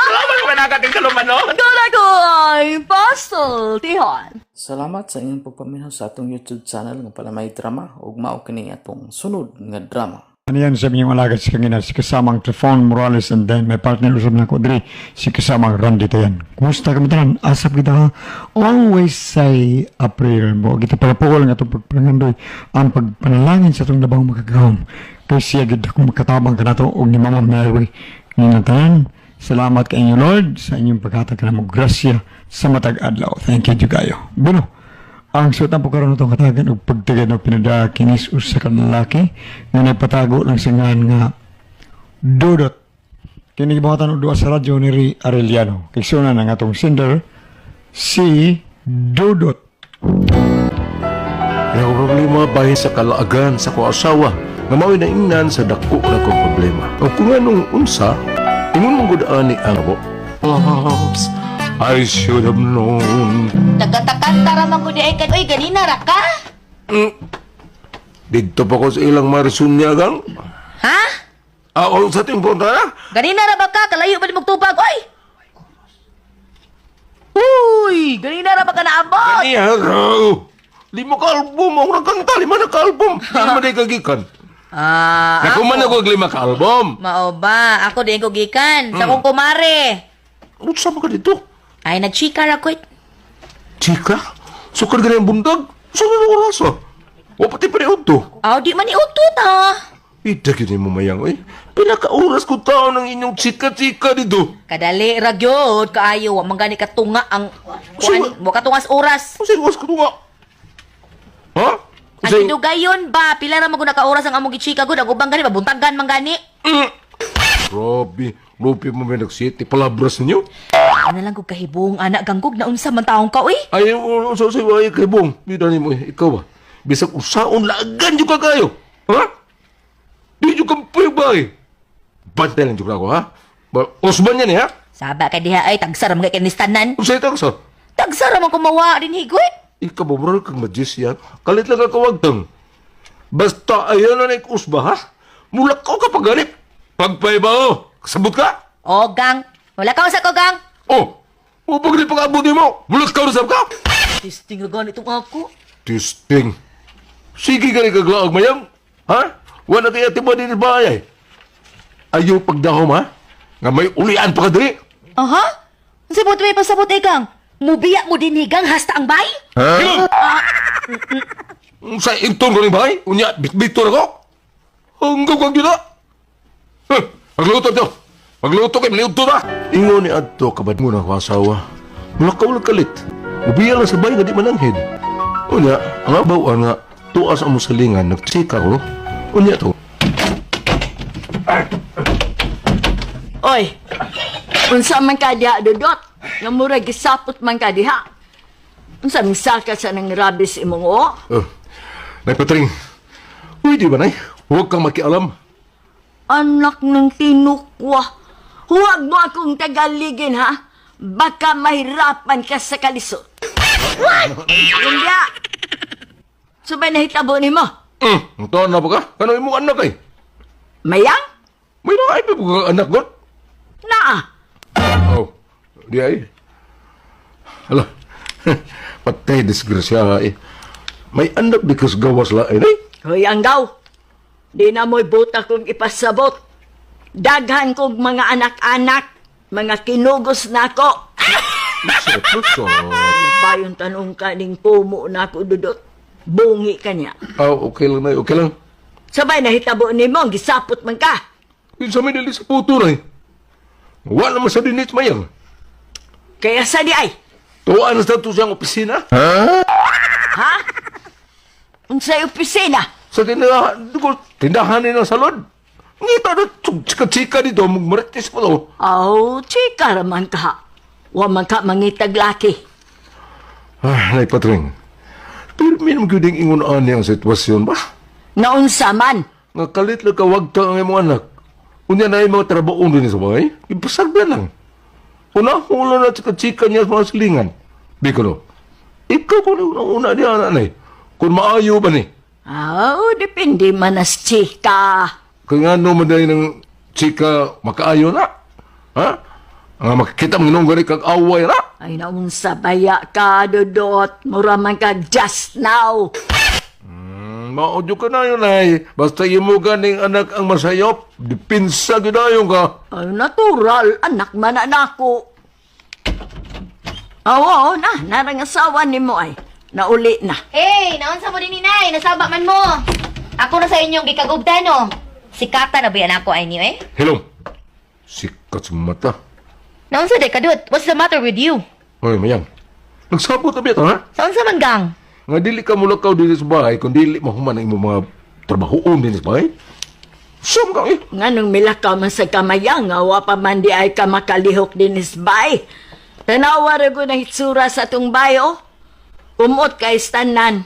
Salamat ko nakating kaluman, no? Gula ko ay pasultihon. Salamat sa inyong pagpaminaw sa atong YouTube channel nga Palamay Drama ug mao kini atong sunod nga drama. Ano yan sa inyong alagad sa kangina, si kasamang Trifon Morales and then my partner usap na ko diri, si kasamang Randy Tayan. Kumusta kami tanan? Asap kita ha? Always say a prayer mo. Kita para po lang atong pagpangandoy ang pagpanalangin sa atong labang makagahom. Kay siya gid akong makatabang kanato og ni Mama Mary. Ngayon tanan, salamat kay inyo Lord sa inyong paghatag kanamo grasya sa matag adlaw. Thank you kayo. Bueno, ang suotan po karon itong katagan og pagtagan og pinada kinis usa ka lalaki nga nagpatago lang sa ngan nga Dudot. Kini gibuhatan og duha sa radyo ni Ri Arellano. Kigsuna na nga atong sender si Dudot. Ang akong problema bahin sa kalaagan sa ko asawa nga mao'y naingnan sa dako na kong problema. O kung anong unsa, ingon mong gud ani ang abo. Loves, I should have known. Nagkatakanta ra man ko di ay kan. Oy, ganina ra ka? Didto pa ko sa ilang marisunya gang. Ha? Ah, o sa timpo na? Ganina ra ba ka? Kalayo ba ni magtubag? Oy! Uy, ganina ra ba ka naabot? Niya raw. 5 ka album ang nagkanta, 5 na ka album. Di man day kagikan. Ah, Nakuman ako og 5 ka album. Mao ba? Ako din ko gikan sa akong kumare. Unsa man ka dito? Ay, nagchika ra ko. Eh. Chika, sukad ka na yung bundag. Sukad ka oras ah. O pati pa ni Udto. Aw, di man ni utot ha. Ida gini mo mayang, eh. Pinaka-oras ko tao ng inyong chika-chika dito. Kadali ra gyud kaayo wa man gani katunga ang kuan, wa katungas oras. Unsay oras katunga? Ha? Ang tinugayon ba pila ra man gud naka oras ang among gichika gud ang ubang gani mabuntagan man gani. Grabe, lupi mo may nagsiti. Palabras ninyo? Ana lang kog kahibong anak ganggog na unsa man taong ka uy. Ay, unsa sa ay kay Bong. Bida nimo eh, ikaw ba? Bisag usaon laagan jud ka kayo. Ha? Di jud ka ba eh. Bantay lang jud ako ha. Ba, Osman yan eh ha? Saba ka diha ay tagsara man kay kanistanan. Unsay tagsa? Tagsara man kumawa din higoy. Ikaw ba, murag kang magician? Kalit lang ka kawagtang. Basta ayaw na na usba ha? Mulak ka kapag Pagpaiba kasabot ka? O gang, wala ka usa ko gang. Oh, upag di pag-abot mo. Mulak ka usab ka? Testing ra gani itong ako. Testing. Sige ka rin kaglaog mayang. Ha? Wala kaya tiba din ba ay? Ayaw pagdahom ha? Nga may ulian pa ka diri. Aha. Unsa mo may pasabot eh gang? Mubiya mo din higang hasta ang bay? Ha? Sa inton ko ni bay? Unya, bitbito na ko. Hanggang kang gina. Huh, Magluto to. Magluto kay maliudto na. Ingon ni adto kabad mo na ko asawa. Mulakaw lang kalit. Ubiya lang sa bay nga di mananghid. Unya, ang abaw nga tuas ang musalingan nagtsika ko. Unya to. Oy, unsa man ka diha, Dudot? Nga murag gisapot man ka diha. Unsa misaka sa nang rabis imong o? Oh, Nay Patring. Uy, di ba nay? Huwag kang makialam. Anak ng tinukwa. Huwag mo akong tagaligin, ha? Baka mahirapan ka sa kalisod. What? Hindi. Subay nahitabo nimo. Ang taon na ba ka? Kano imong anak ay? Mayang? May naay pa ba ka anak god? Naa. Oh, di ay. Hala, patay disgrasya eh. May anak di kas gawas lain eh. Hoy, anggaw. Di na mo'y buta kong ipasabot. Daghan kong mga anak-anak, mga kinugos na ako. So, Bayon tanong ka ning kumo na ako, Dudot. Bungi ka niya. oh, okay lang na, okay lang. Sabay nahitabo nimo, gisapot man ka. Yun sa may dali sa puto na eh. Wala naman sa dinit mayang. Kaya sa di ay, Tuwaan na sa to siyang opisina. ha? Unsay opisina? Sa tindahan, dugo, tindahan ni ng salon. Ngita na, chika-chika dito, magmaritis pa to. Aw, chika raman ka. Wa man ka mangitag laki. Ah, Nay Patring. Pero minum ko ding ingon ani ang sitwasyon ba? Naunsa man. Nga kalit lang kawag ka ang imong anak. Unya na yung mga trabaho din sa bahay. Ipasagda lang. Una, hula na chika-chika niya sa mga silingan. Bikolo, ikaw kung una-una niya, anak na eh. Kung maayo ba ni? Aw, depende man as chika. Kaya nga no man dahil ng chika makaayo na. Ha? Nga makikita mong inong gani kag away na. Ay, naunsa baya ka, Dudot. Mura man ka just now. Maudyo ka na yun ay. Basta imo ganing anak ang masayop, dipinsa gyud ka. Ay, natural. Anak man na nako. Aw, oo na. Narang asawa ni mo ay. Nauli na. Hey, naunsa mo din inay, nasaba man mo. Ako na sa inyong gikagubtan no. Sikata na ba yan ako ay niyo eh? Hello. Sikat sa mata. Naunsa day kadut? What's the matter with you? Hoy, mayang. Nagsabot na ba ito, ha? Sa unsa man gang? Nga dili ka mulakaw dili sa bahay kung dili mahuman ang imong mga trabahoon din sa bahay. Sum ka eh. Nga nung milakaw man sa kamayang, nga wa pa man di ay ka makalihok din isbay. Tanawa ra ko ng hitsura sa atong bayo. Kumot kay tanan.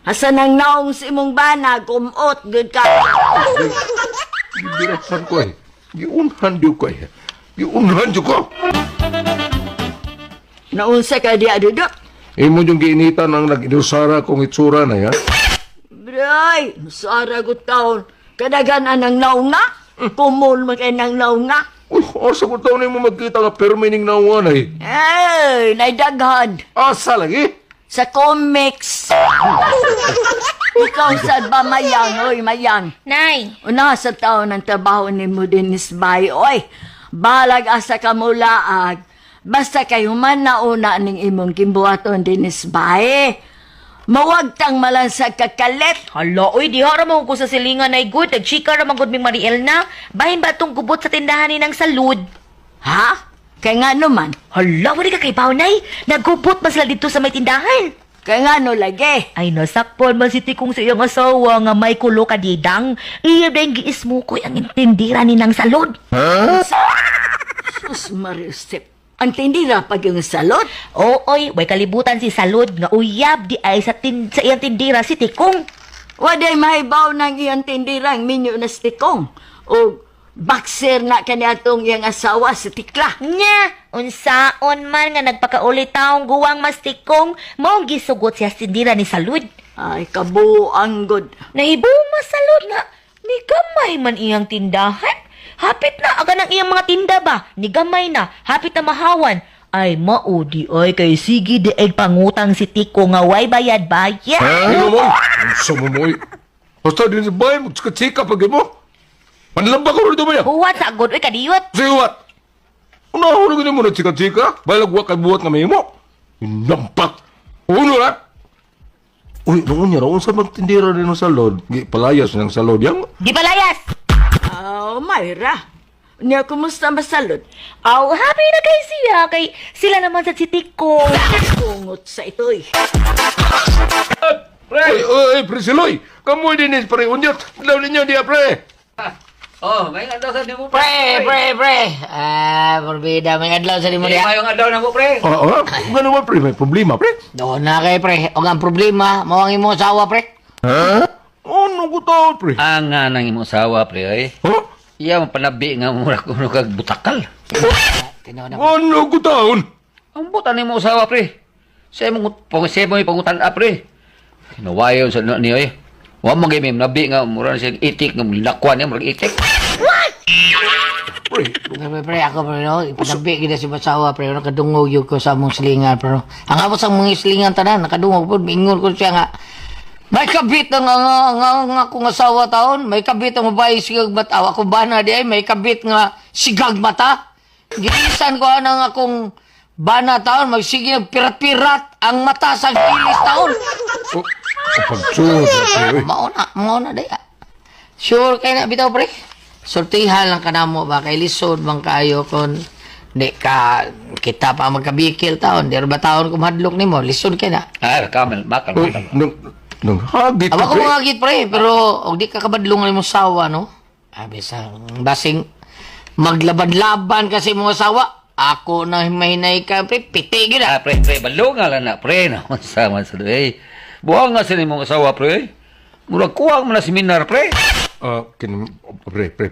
Asa nang naong sa imong bana, kumot gud ka. Gibirahan ko eh. Giunhan diyo ko eh. Giunhan diyo ko. Naunsa ka di adudot. Imo yung giinitan ang nag-inusara kong itsura na ya. Bray, sara ko taon. Kadagan anang naong nga. Kumol man kay nang naong nga. Uy, asa ko taon mo magkita nga permining naungan ay. Eh, naidaghan. Asa lagi? Sa comics. Ikaw sa ba mayang, oy mayang. Nay, Una sa taon ng trabaho ni mo din bay, oy. Balag asa ka mulaag. Basta kay human na una ning imong gimbuhaton dinis bay. Mawag tang malansag kakalit. Hala, oy, diha ra man ko sa silingan ay good. Nagchika ra man gud ming Mariel na. Bahin ba tong gubot sa tindahan ni ng salud? Ha? Kay nga naman. Hala, wala ka kay Paunay. Nagubot man sila dito sa may tindahan. Kay nga no lagi. Ay, nasakpol man si Tikong sa iyong asawa nga may kulo kadidang. Iya dahil giismukoy ang intindira ni ng salud. Sus Marisip. Ang tindira pag yung salot. Oo, oy, way kalibutan si Salud nga uyab di ay sa, sa iyang tindira si Tikong. Waday mahibaw ng iyang tindirang minyo na stikong. O boxer na kaniadtong iyang asawa si Tikla. Nya, unsaon man nga nagpakauli taong guwang mas Tikong, maong gisugot siya sa tindira ni Salud. Ay, kabuang good. Nahibuma Salud nga, ni gamay man iyang tindahan. Hapit na, aga ng iyang mga tinda ba? Ni gamay na, hapit na mahawan. Ay, maudi ay kay sige di ay pangutang si Tiko nga way bayad bayad. Hello mo. Unsa mo mo. Basta din sa bahay mo chika-chika pag mo. Manlamba ko rito ba ya? Huwat sa agod, oy kadiyot. Say what? Una hulog mo na chika-chika. Balag wa kay buhat nga mahimo. Nampak! Uno na! Uy, noon niya, noon sa magtindira din ng salod. Gi, palayas ng salod. Yang, Di palayas! Aw, Mayra. Niya, kumusta masalod? Aw, happy na kay siya kay sila naman sa si Tiko. Kungot sa ito'y. Pre! Uy, uy, pre Siloy! Kamu din is pre unyot! Daw ninyo diya, pre! Oh, may adlaw sa nimo Pre, pre, pre. Ah, porbida may adlaw sa nimo Eh, diha. mayong adlaw na mo pre. Oo, oh, nga naman, pre, may problema, pre. Doon na kay pre. Og ang problema, mao ang imong asawa pre. Ha? Ano ko taon, pre? Ang nga nang imong asawa pre ay. Huh? Iya man panabi nga mura kuno kag butakal. Tinuod na. Ano ko taon? Ang buta ni imong asawa pre. Sa imong pang sa imong pangutan ah, pre. Kinawayon sa niyo eh. Wa man gay may nabi nga mura na siya itik nga lakwan niya murag itik. Pre, Pre, pre, ako pre, no? Ipanabi kita si asawa pre, nakadungog yun ko sa among silingan, pero ang amo sa mga silingan tanan, nakadungog po, mingon ko siya nga, may kabit ang nga, nga, nga, nga akong asawa taon, may kabit ang babae sigag mata, aw, ako bana di ay, may kabit nga sigag mata. Gilisan ko anang akong bana taon, magsige nagpirat-pirat ang mata sa gilis taon. oh, pagsuod, pre. uy. Mauna, mauna day. Ah. Sure kay na bitaw pre. Sultihan lang kanamo ba kay lisod man kayo kon di ka kita pa magkabikil taon di ba taon kung hadlok nimo lisod kay na. Ah, kamel makal. Uy, makal. nang, nang hagit, Awa ko pre. mga git pre pero og di ka kabadlong nimo sawa no. Abi sa basing maglaban-laban kasi mo sawa ako na mahinay ka pre piti gid Ah, ah. pre, pre, balo nga lang na, pre. Naman sa man sa eh. Buang nga sa imong asawa, pre. Murag kuwang man na seminar, pre. Ah, pre, pre, pre,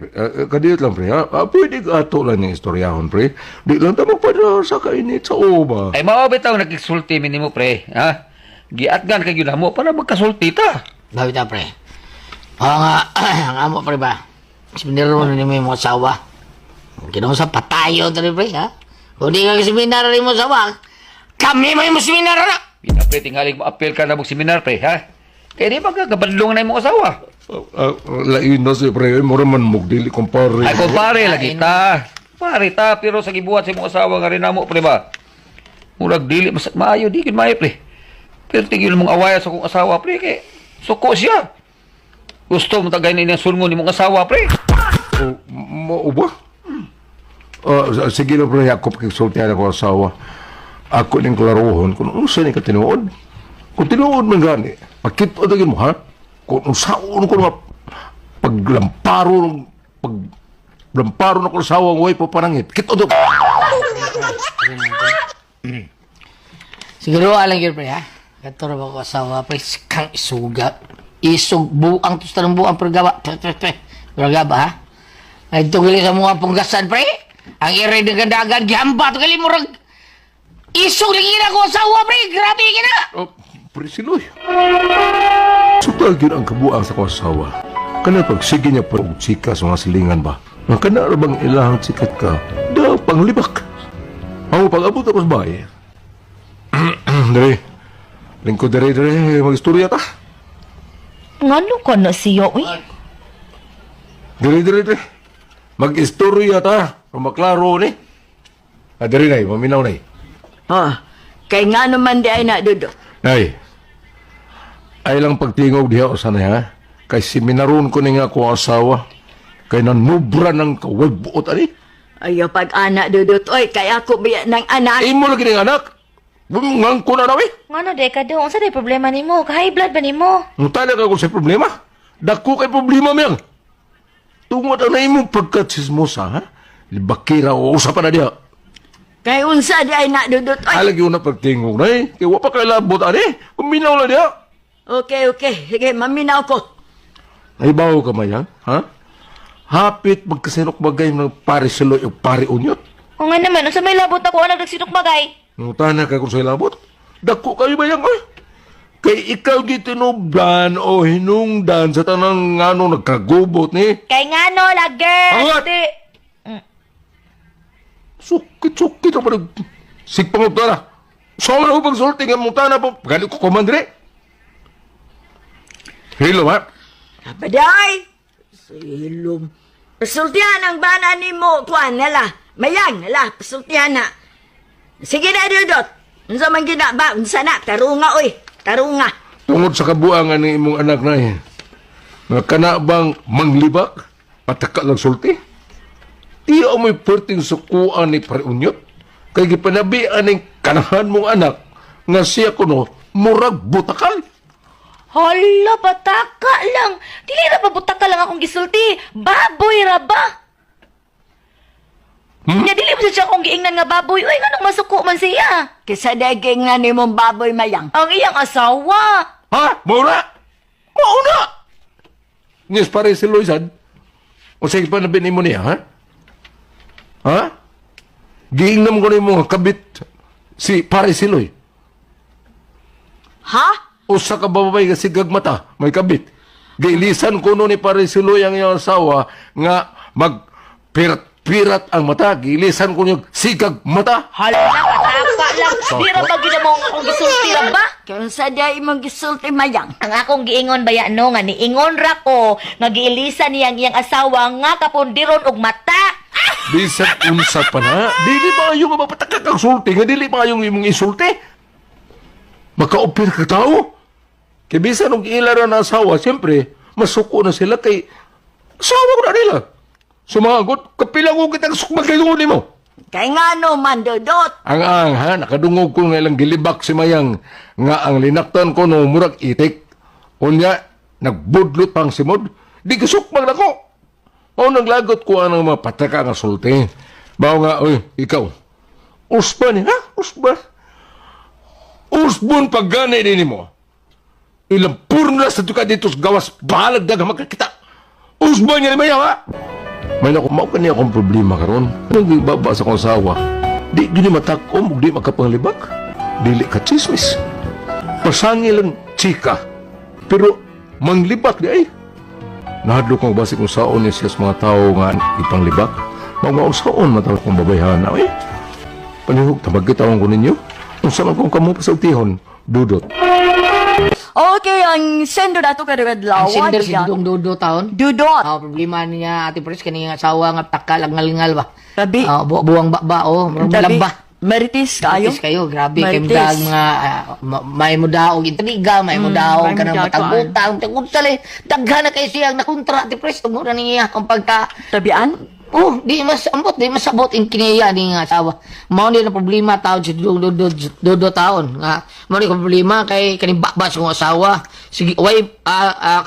kadiyot lang, pre, ha? Ah, pwede ka ato lang yung istoryahon, pre. Di lang ta magpadala sa kainit sa uba. Ay, mao bitaw nagkisulti mi nimo, pre. Ha? Giatgan kay gyud mo para magkasulti ta. Bawi ta pre. Oo nga, ang amo pre ba? Seminaryo na nimo yung mga asawa. Ginawa sa patayo dali pre ha. Kung di ka seminar rin mo asawa, kami may mo seminar na. Bita, pre, tingaling mo apel ka na mong seminar, pre, ha? Kaya di ba kabadlong na imong asawa? Lain na si pre, mura man mugdili kumpare. Ay, kumpare, lagi ta. Pare ta, pero sa gibuhat sa imong asawa nga rin namo, pre ba? Murag dili, mas maayo, di gyud maayo, pre. Pero tigil mong awaya sa kong asawa, pre, kay suko siya. Gusto mo tagay na sungon imong asawa, pre. Oh, mao ba? Ah, sige lang pre, ako pakisultihan ako asawa. Ako ning klarohon kung unsa ni ka tinuod. Kung tinuod man gani, makit-o tagin mo ha? Kung unsaon ko nga paglamparo paglamparo na ko asawa ng way papanangit. Kit-o to. Siguro alang yun pre ha. Kato ra ba ko asawa pre kang isuga. Isog buang tusta ng buang pergawa. Pre pre pre. Pergaba ha. Ay gali sa mga punggasan pre. Ang ere ng gandagan gihamba to gali murag isog lagi na ko asawa pre. Grabe gina. Oh, pre Siloy. Sutag yun ang kabuang sa ko asawa. Kana pag sige niya pa og chika sa mga silingan ba? Nga kana ra bang ilahang sikat ka? Da panglibak. Amo pag abot ako sa bahay. Dere. Lingkod dere dere magistorya ta. Ngano ko na siya, uy? Dere dere dere. Magistorya ta. Para maklaro ni. Ah, dere nay, maminaw nay. Oh, kay nga naman di ay na, Dudot. Nay. Ay lang pagtingog diha usa na ha. Kay seminaron ko ni nga ako ang asawa. Kay nanubra ng kawagbuot ani. Ayaw pag-anak, Dudot. Oy, kay ako biya ng anak. Imo lagi ning anak. Ngang ko na raw eh. Ngano de ka do? Unsa day problema nimo? Ka-high blood ba nimo? Mutala ka kung sa problema. Dako kay problema miyang. Tungod ang imong pagkatsismosa, ha? Libakira o usapan na diha. Kay unsa di ay na, Dudot. Oy. Alagi na pagtingog na eh. Kay wa pa kay labot ani. Uminaw na diha. Okay, okay. Sige, maminaw ko. Ay bawo ka mayang, ha? Hapit magkasinok bagay ng pare siloy o pare unyot. O nga naman, unsa may labot ako anak nagsinok bagay? Nangutana ka kung sa labot. Dako kayo ba yan, oy? Kay ikaw gitinubdan o hinungdan sa tanang ano nagkagubot ni. Kay ngano lagi? Angat! Di. Sukit, sukit ang parang sigpang na. So, wala ko pagsulti nga mong tana po. Pagkali ko komandre. Hello, ha? Abaday! Silom. Pasultihan ang bana nimo, kuan nala. Mayang nala, pasultihan na. Sige na, Dudot. Unsa man gina ba? Unsa na? Tarunga oy. Tarunga. Tungod sa kabuangan ng imong anak na eh. Nga kana bang manglibak? Pataka lang sulti? Di amoy perting sukuan ni Parunyot. Kay gipanabi aning kanahan mong anak nga siya kuno murag butakal. Hala, pataka lang. Dili ra ba butaka lang akong gisulti. Baboy ra ba? Nya dili mo siya akong giingnan nga baboy. Uy, nganong masuko man siya? Kisa daging nga nimong baboy, Mayang. Ang iyang asawa. Ha? Mauna? Mauna! Yes, pare si Loisan. O sige pa na mo niya, ha? Ha? Giingnan ko na yung mga kabit si pare si Loy. Ha? Usa ka babay nga sigag mata, may kabit. Giilisan ko no ni pare si Loy ang iyang asawa nga mag pirat-pirat ang mata. Giilisan ko niyo sigag mata. Hala, pataka lang. Di ra ba gid mo ang akong gisulti ra ba? Kaya sa day imong gisulti, Mayang. Ang akong giingon baya no nga niingon ra ko nga giilisa niyang iyang asawa nga kapundiron og mata. Bisan unsa pa na, dili ba yung mapatakak ang sulti nga dili ba yung imong insulte? Makaupir ka tao. Kay bisan og ila ra na asawa, siyempre, masuko na sila kay asawa ko na nila. Sumagot, kapila ko kitang sukmagayungon nimo. Kay nga no man, Dodot. Ang ha, nakadungog ko nga ilang gilibak si Mayang nga ang linaktan ko no murag itik. Unya, nagbudlot pang simod. Di kasukmag na ko. O naglagot ko ang mga pataka nga sulti. Bao nga, oy, ikaw. Usban, ha? Usban? Usbon paggani din mo. Ilang purna sa tuka dito sa gawas, bahalag daga makakita. Usban niya ni Mayang, ha? May naku, mao kani akong problema karon. Anong gibaba sa akong asawa? Di gini matakom ug di makapanglibak. Dili ka chismis. Pasangil ang chika. Pero manglibak di ay. Nahadlok kong basi kung saon niya siya sa mga tao nga ipanglibak. Mga saon mataw kong babayhan ay. Panihog tabag kita ko ninyo. Unsa man kong kamo pasultihon, dudot. Okay, ang sender nato karong adlaw. Ang sender si Dudong Dudo taon. Dudot. Oh, problema niya Ate Pres kani nga asawa nga takal ang ngalngal ba. Tabi. Oh, buwang ba oh, murag Tabi. lamba. Marites kayo. Marites kayo, grabe kay Marites. mudag mga may mudaog intriga, may mudaog may kanang mudaog, matang-butang, tagutsa le. Daghan na kay siyang nakontra Ate Pres tungod na niya ang pagka Tabian? Oh, di mas ambot, di mas sabot ang kiniya ni nga asawa. Mao ni na problema taon si Dudong Dudo, Dudo taon nga mao ni problema kay kaning bakbas kong asawa. Sige, way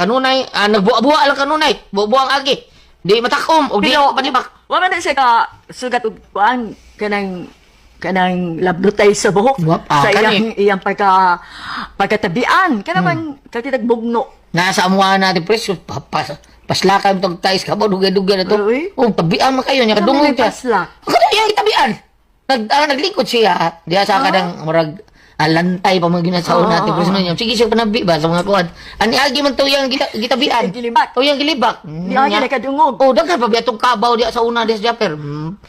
kanunay nagbuwa-buwa lang kanunay, buwa ang agi. Di matakom og di Pero, panibak. wa man na siya ka sugat og kuan kanang kanang lablutay sa buhok sa kani. iyang iyang pagkatabian kana man kakitag bugno. Nasa amuha natin pres, paslakan tong tais ka ba dugay-dugay na to. Oh, tabian man kayo niya kadungog Ano siya. paslak? Kada iyang tabian. Naglikod siya. Diya sa kadang murag lantay pa mga ginasaon natin. Pres man niya. Sige siya panabi ba sa mga kuan. Ani agi man to iyang gitabian. Gilibak. To iyang gilibak. Di agi nakadungog. Oh, daghan pa biya tong kabaw diya sa una diya sa Japer.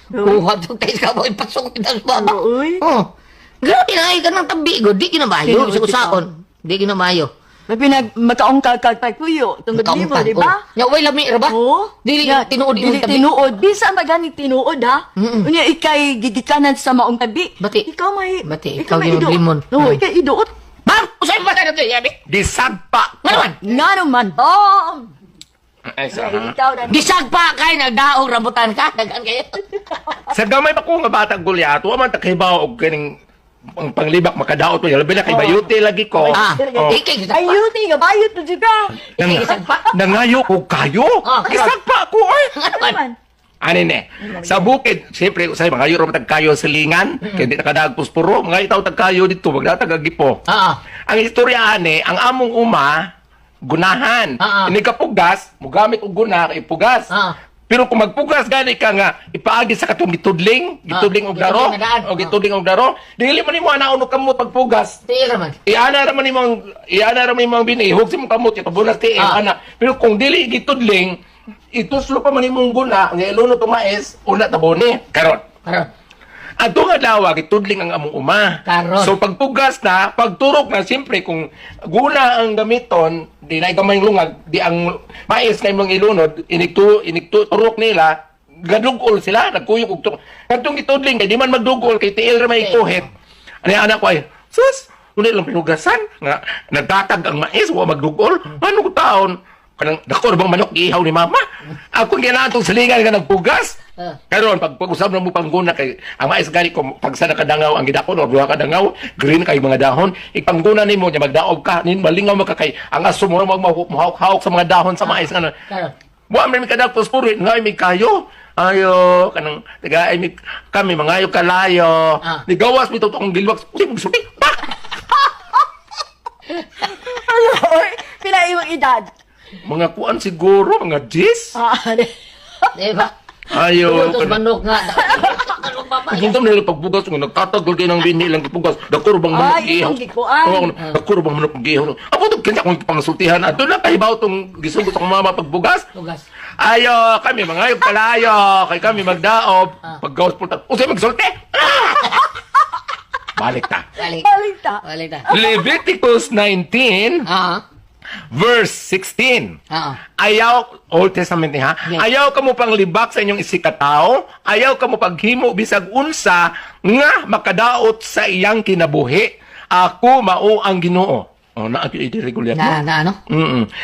Kuha tong tais kabaw ipasok kita sa baba. Uy. Oh. Grabe na ay kanang tabi go, di kinamayo Tinuod sa ikaw. usaon. Di kinamayo. May pinag makaungkag kag pagpuyo tungod nimo, di ba? Nya way lami ra ba? Oo. Dili Ya, tinuod dili imong tabi. tinuod. Bisan magani tinuod ha. Unya ikay gigikanan sa maong tabi. Bati. Ikaw may Bati, ikaw may gyud iduot. limon. Oo, ikay iduot. Bam, usay pa ka na to, yabi. Disagpa. Ngano man? Ngano man? Bam. Ay, sa, Ikaw na. Gisagpa kay nagdaog rambutan ka, daghan kayo. Sa gamay pa ko nga batang Goliath, wa man ta kahibaw og kining ang panglibak makadaot to. Labi na kay bayute lagi ko. Oh. Ikay gisagpa. Ayuti nga bayot na jud ka. Nang, nangayo ko kayo. Gisagpa ko ay. Ngano man? Ani ne. Sa bukid, siyempre usay mga ra tag kayo sa lingan, kay di nakadagpos puro, mga itaw tag kayo dito, magdatag agipo. Ang istorya ani, ang among uma gunahan. Ini kapugas, mugamit og guna kay pugas. Pero kung magpugas gani ka nga ipaagi sa katong gitudling, gitudling og daro, Gitudling na daan. o gitudling og daro, dili man nimo anaon og kamot pagpugas. Tiil ra man. Iana ra man nimo ang iana ra man nimo ang bini, hug si mong kamot itabunas tiil ana. Pero kung dili gitudling, ituslo pa man imong guna, nga iluno to mais, una taboni. Karon. Karon. Adto nga adlaw gitudling ang among uma. Karon. So pagpugas na, pagturok na siyempre kung guna ang gamiton, di na gamay lungag, di ang mais na imong ilunod, iniktu iniktu turok nila, gadugol sila, nagkuyog og turok. Kadtong gitudling kay di man magdugol kay tiil ra may kuhit. Ano yung anak ko ay, sus, uli lang pinugasan. Nga, nagtatag ang mais, wa magdugol. Ano ko taon? Kanang, dako bang manok ihaw ni mama? Ako ginatong silingan nga nagpugas. Karon pag pag-usab na mo pangguna kay ang mais gani ko pag sa nakadangaw ang gidakon or duha ka dangaw, green kay mga dahon, ipangguna nimo nya magdaob ka nin malingaw maka kay ang aso mo magmuhawk-hawk sa mga dahon sa mais nga. Karon. Wa man mi kadagpos puro ngay mi kayo. Ayo kanang taga ay mi kami mangayo kalayo. Ah. Ni gawas mi totong gilwak. Uy magsulti. Pak! Ano, oy, pila imong edad? Mga kuan siguro mga 10. Ah, Di ba? Ayo. Tos manok nga. Kung nila pagbugas nga nagtatagal kayo ng bini lang pagbugas. Dakuro bang manok Ay, gihaw? imong gikuan. Oo, dakuro bang manok gihaw? Ako to kanya akong pangsultihan. Ato na kahibaw tong gisugot akong mama pagbugas. Tugas. Ayo, kami mga kalayo, kay kami magdaob. Paggawas po ta. Usay magsulti. Ah! Balik ta. Balik. Balik ta. Balik ta. Leviticus 19 verse 16. Ayaw, Old Testament ni ha, ayaw ka mo panglibak sa inyong isikatao, ayaw ka mo paghimo bisag unsa nga makadaot sa iyang kinabuhi. Ako mao ang Ginoo. Oh, naa gyud diri Goliath, Na, no? na ano?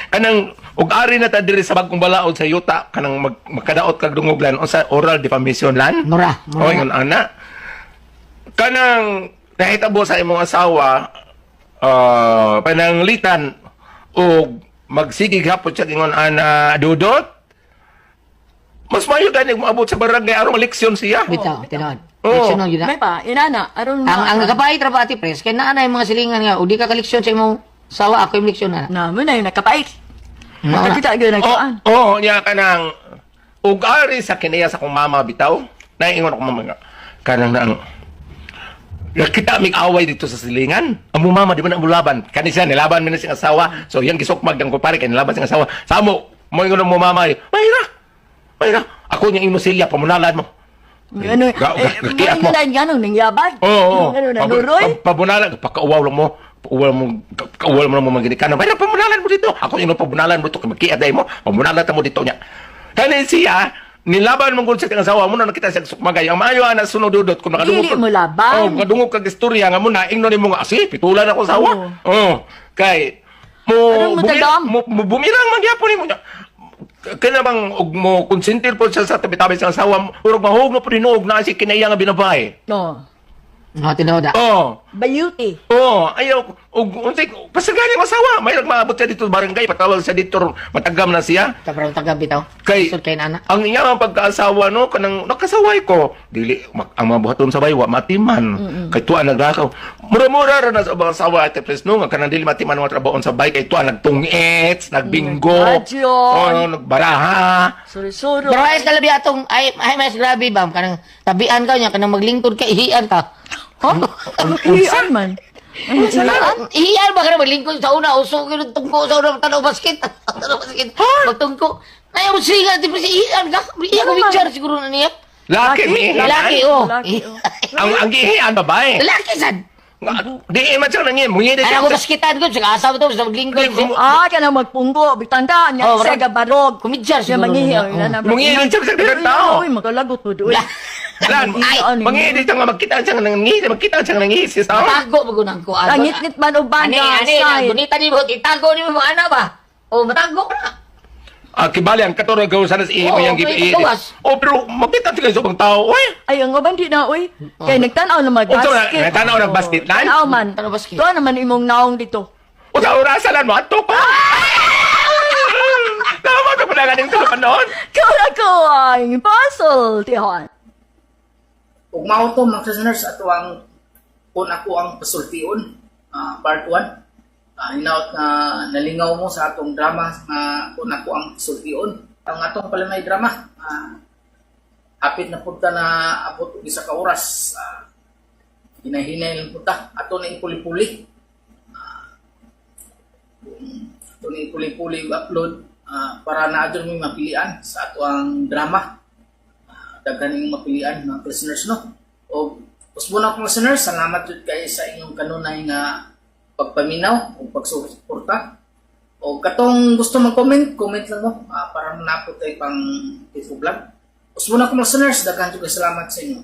Kanang ug ari na ta diri sa bagong balaod sa yuta kanang makadaot kag dungog lan unsa oral defamation lan? Mura, mura. Oh, ingon ana. Kanang nahitabo sa imong asawa pananglitan og magsigig hapon siya ingon ana dudot. Mas mayo gani moabot sa barangay aron leksyon siya. Bitaw, tinuod. Oo. Leksyon yun na. May pa, inana, aron Ang kapait ra ba ati pres kay naa na yung mga silingan nga udi ka kaleksyon sa imong sawa ako yung leksyon na. Na mo na yung nakapait. Mao na. Nakakita gyud nagkuan. Oo, oh, niya kanang ug ari sa kiniya sa akong mama bitaw. Naingon ako mama nga kanang naang Nakita mig away dito sa silingan. Ang mong mama di ba na mulaban? Kani siya nilaban mi na siyang asawa. So yang gisukmag ang kumpare kay nilaban siyang asawa. Samo mo ingon ang mong mama, "Mayra. Mayra, ako niyang imo silya pamunalan mo." Ano, Gakiat mo. mo na ganong nangyabag. Oo, oo. Ano na nuroy? Pabunalan, pakauwaw lang mo. Pauwaw mo, kauwaw mo lang mo maginikano. Mayra, pamunalan mo dito. Ako yung pamunalan mo dito. Makiat dahil mo. Pamunalan mo dito niya. Kani siya, nilaban mong sa kang asawa mo na nakita siya sukmagay. Ang maayo ana sunod dudot kung nakadungog. Dili mo laban. Oh, nakadungog kag istorya nga mo na ingnon nimo nga asi pitulan ako asawa. Oh, kay mo Anong matagam? mo bumirang man gyapon nimo niya. Kaya bang og mo konsentir po siya sa tabi-tabi sa asawa, urog mahog na po dinuog na si kinaya nga binabay. No. Oh, tinuod. ah. Oh. Bayuti. Oo, ayaw, og unsay pasagani mo asawa, may maabot siya dito sa barangay, patawag siya dito, matagam na siya. Tabrang taga bitaw. Kay Sud kay nana. ang iya ang pagkaasawa no kanang nakasaway ko, dili ang mga buhaton sa baywa matiman. Kay tuwa naglakaw. Mura-mura ra na sa ubang asawa ate pres no nga kanang dili matiman ang mga trabaon sa bay kay tuwa nagtungits, nagbinggo. Nagradyo. Oh, nagbaraha. Suro-suro. Pero ayos kalabi atong ay ay mas grabe bam kanang tabian ka niya kanang maglingkod ka ihian ka. Huh? Iyan man. Ihian ba ka na maglingkod sa una uso gyud tungko sa una tanaw basket. Tanaw basket. Magtungko. Ay mo siga di pres ihian ka. Ihian ko picture siguro na niya. Laki mi. Laki oh. Laki, oh. Ang gihian babae. Laki sad. Nga, Di man siya nangin, mungi Ay ako basketan ko sa asawa to sa maglingkod. Ah, kana magpunggo, bitanda niya Oh, sa marag- gabarog. Kumidyar Siya siguro mangihi. niya. oh, Oh. Mungi siya sa daghang tao. Uy, makalagot po doon. Lan, mangi siya nga magkita siya nga nangihi, magkita siya nga nangihi siya sa Matago magunang ko. Langit-ngit man o Ani banda. ani side. gunita ni mo itago ni mo mga ana ba. Oh, matago na. Ah, kibali ang katuro gaw sana sa iyo Oo, yang may gipi. pagawas. Oh, pero makita siya sa ubang tao. Oy, Ay, ang uban di na, uy. Kay nagtanaw na Unsa mag-basket. na, nagtanaw ng basket, lan? Tanaw man. Tanaw basket. Tuwa naman imong naong dito. usa orasan lan mo ato ko. Tama ka pala ganing sa noon. Kaya ko ang puzzle, tihon. Ug mao to mga listeners ato ang kung ako ang pasultion part 1. Hinaut na nalingaw mo sa atong drama nga kung ako ang pasultion. Ang atong palamay drama hapit na punta na abot og isa ka oras. Hinahinay lang punta ato na ipuli-puli. Ato na ipuli-puli yung upload para na adyo may mapilian sa ato ang drama daghan inyong mapilian mga listeners no. O usbon akong listeners, salamat jud kay sa inyong kanunay nga pagpaminaw o pagsuporta. O katong gusto mag-comment, comment lang mo para manapot tayo pang Facebook vlog. Usbon akong listeners, daghan jud kay salamat sa inyo.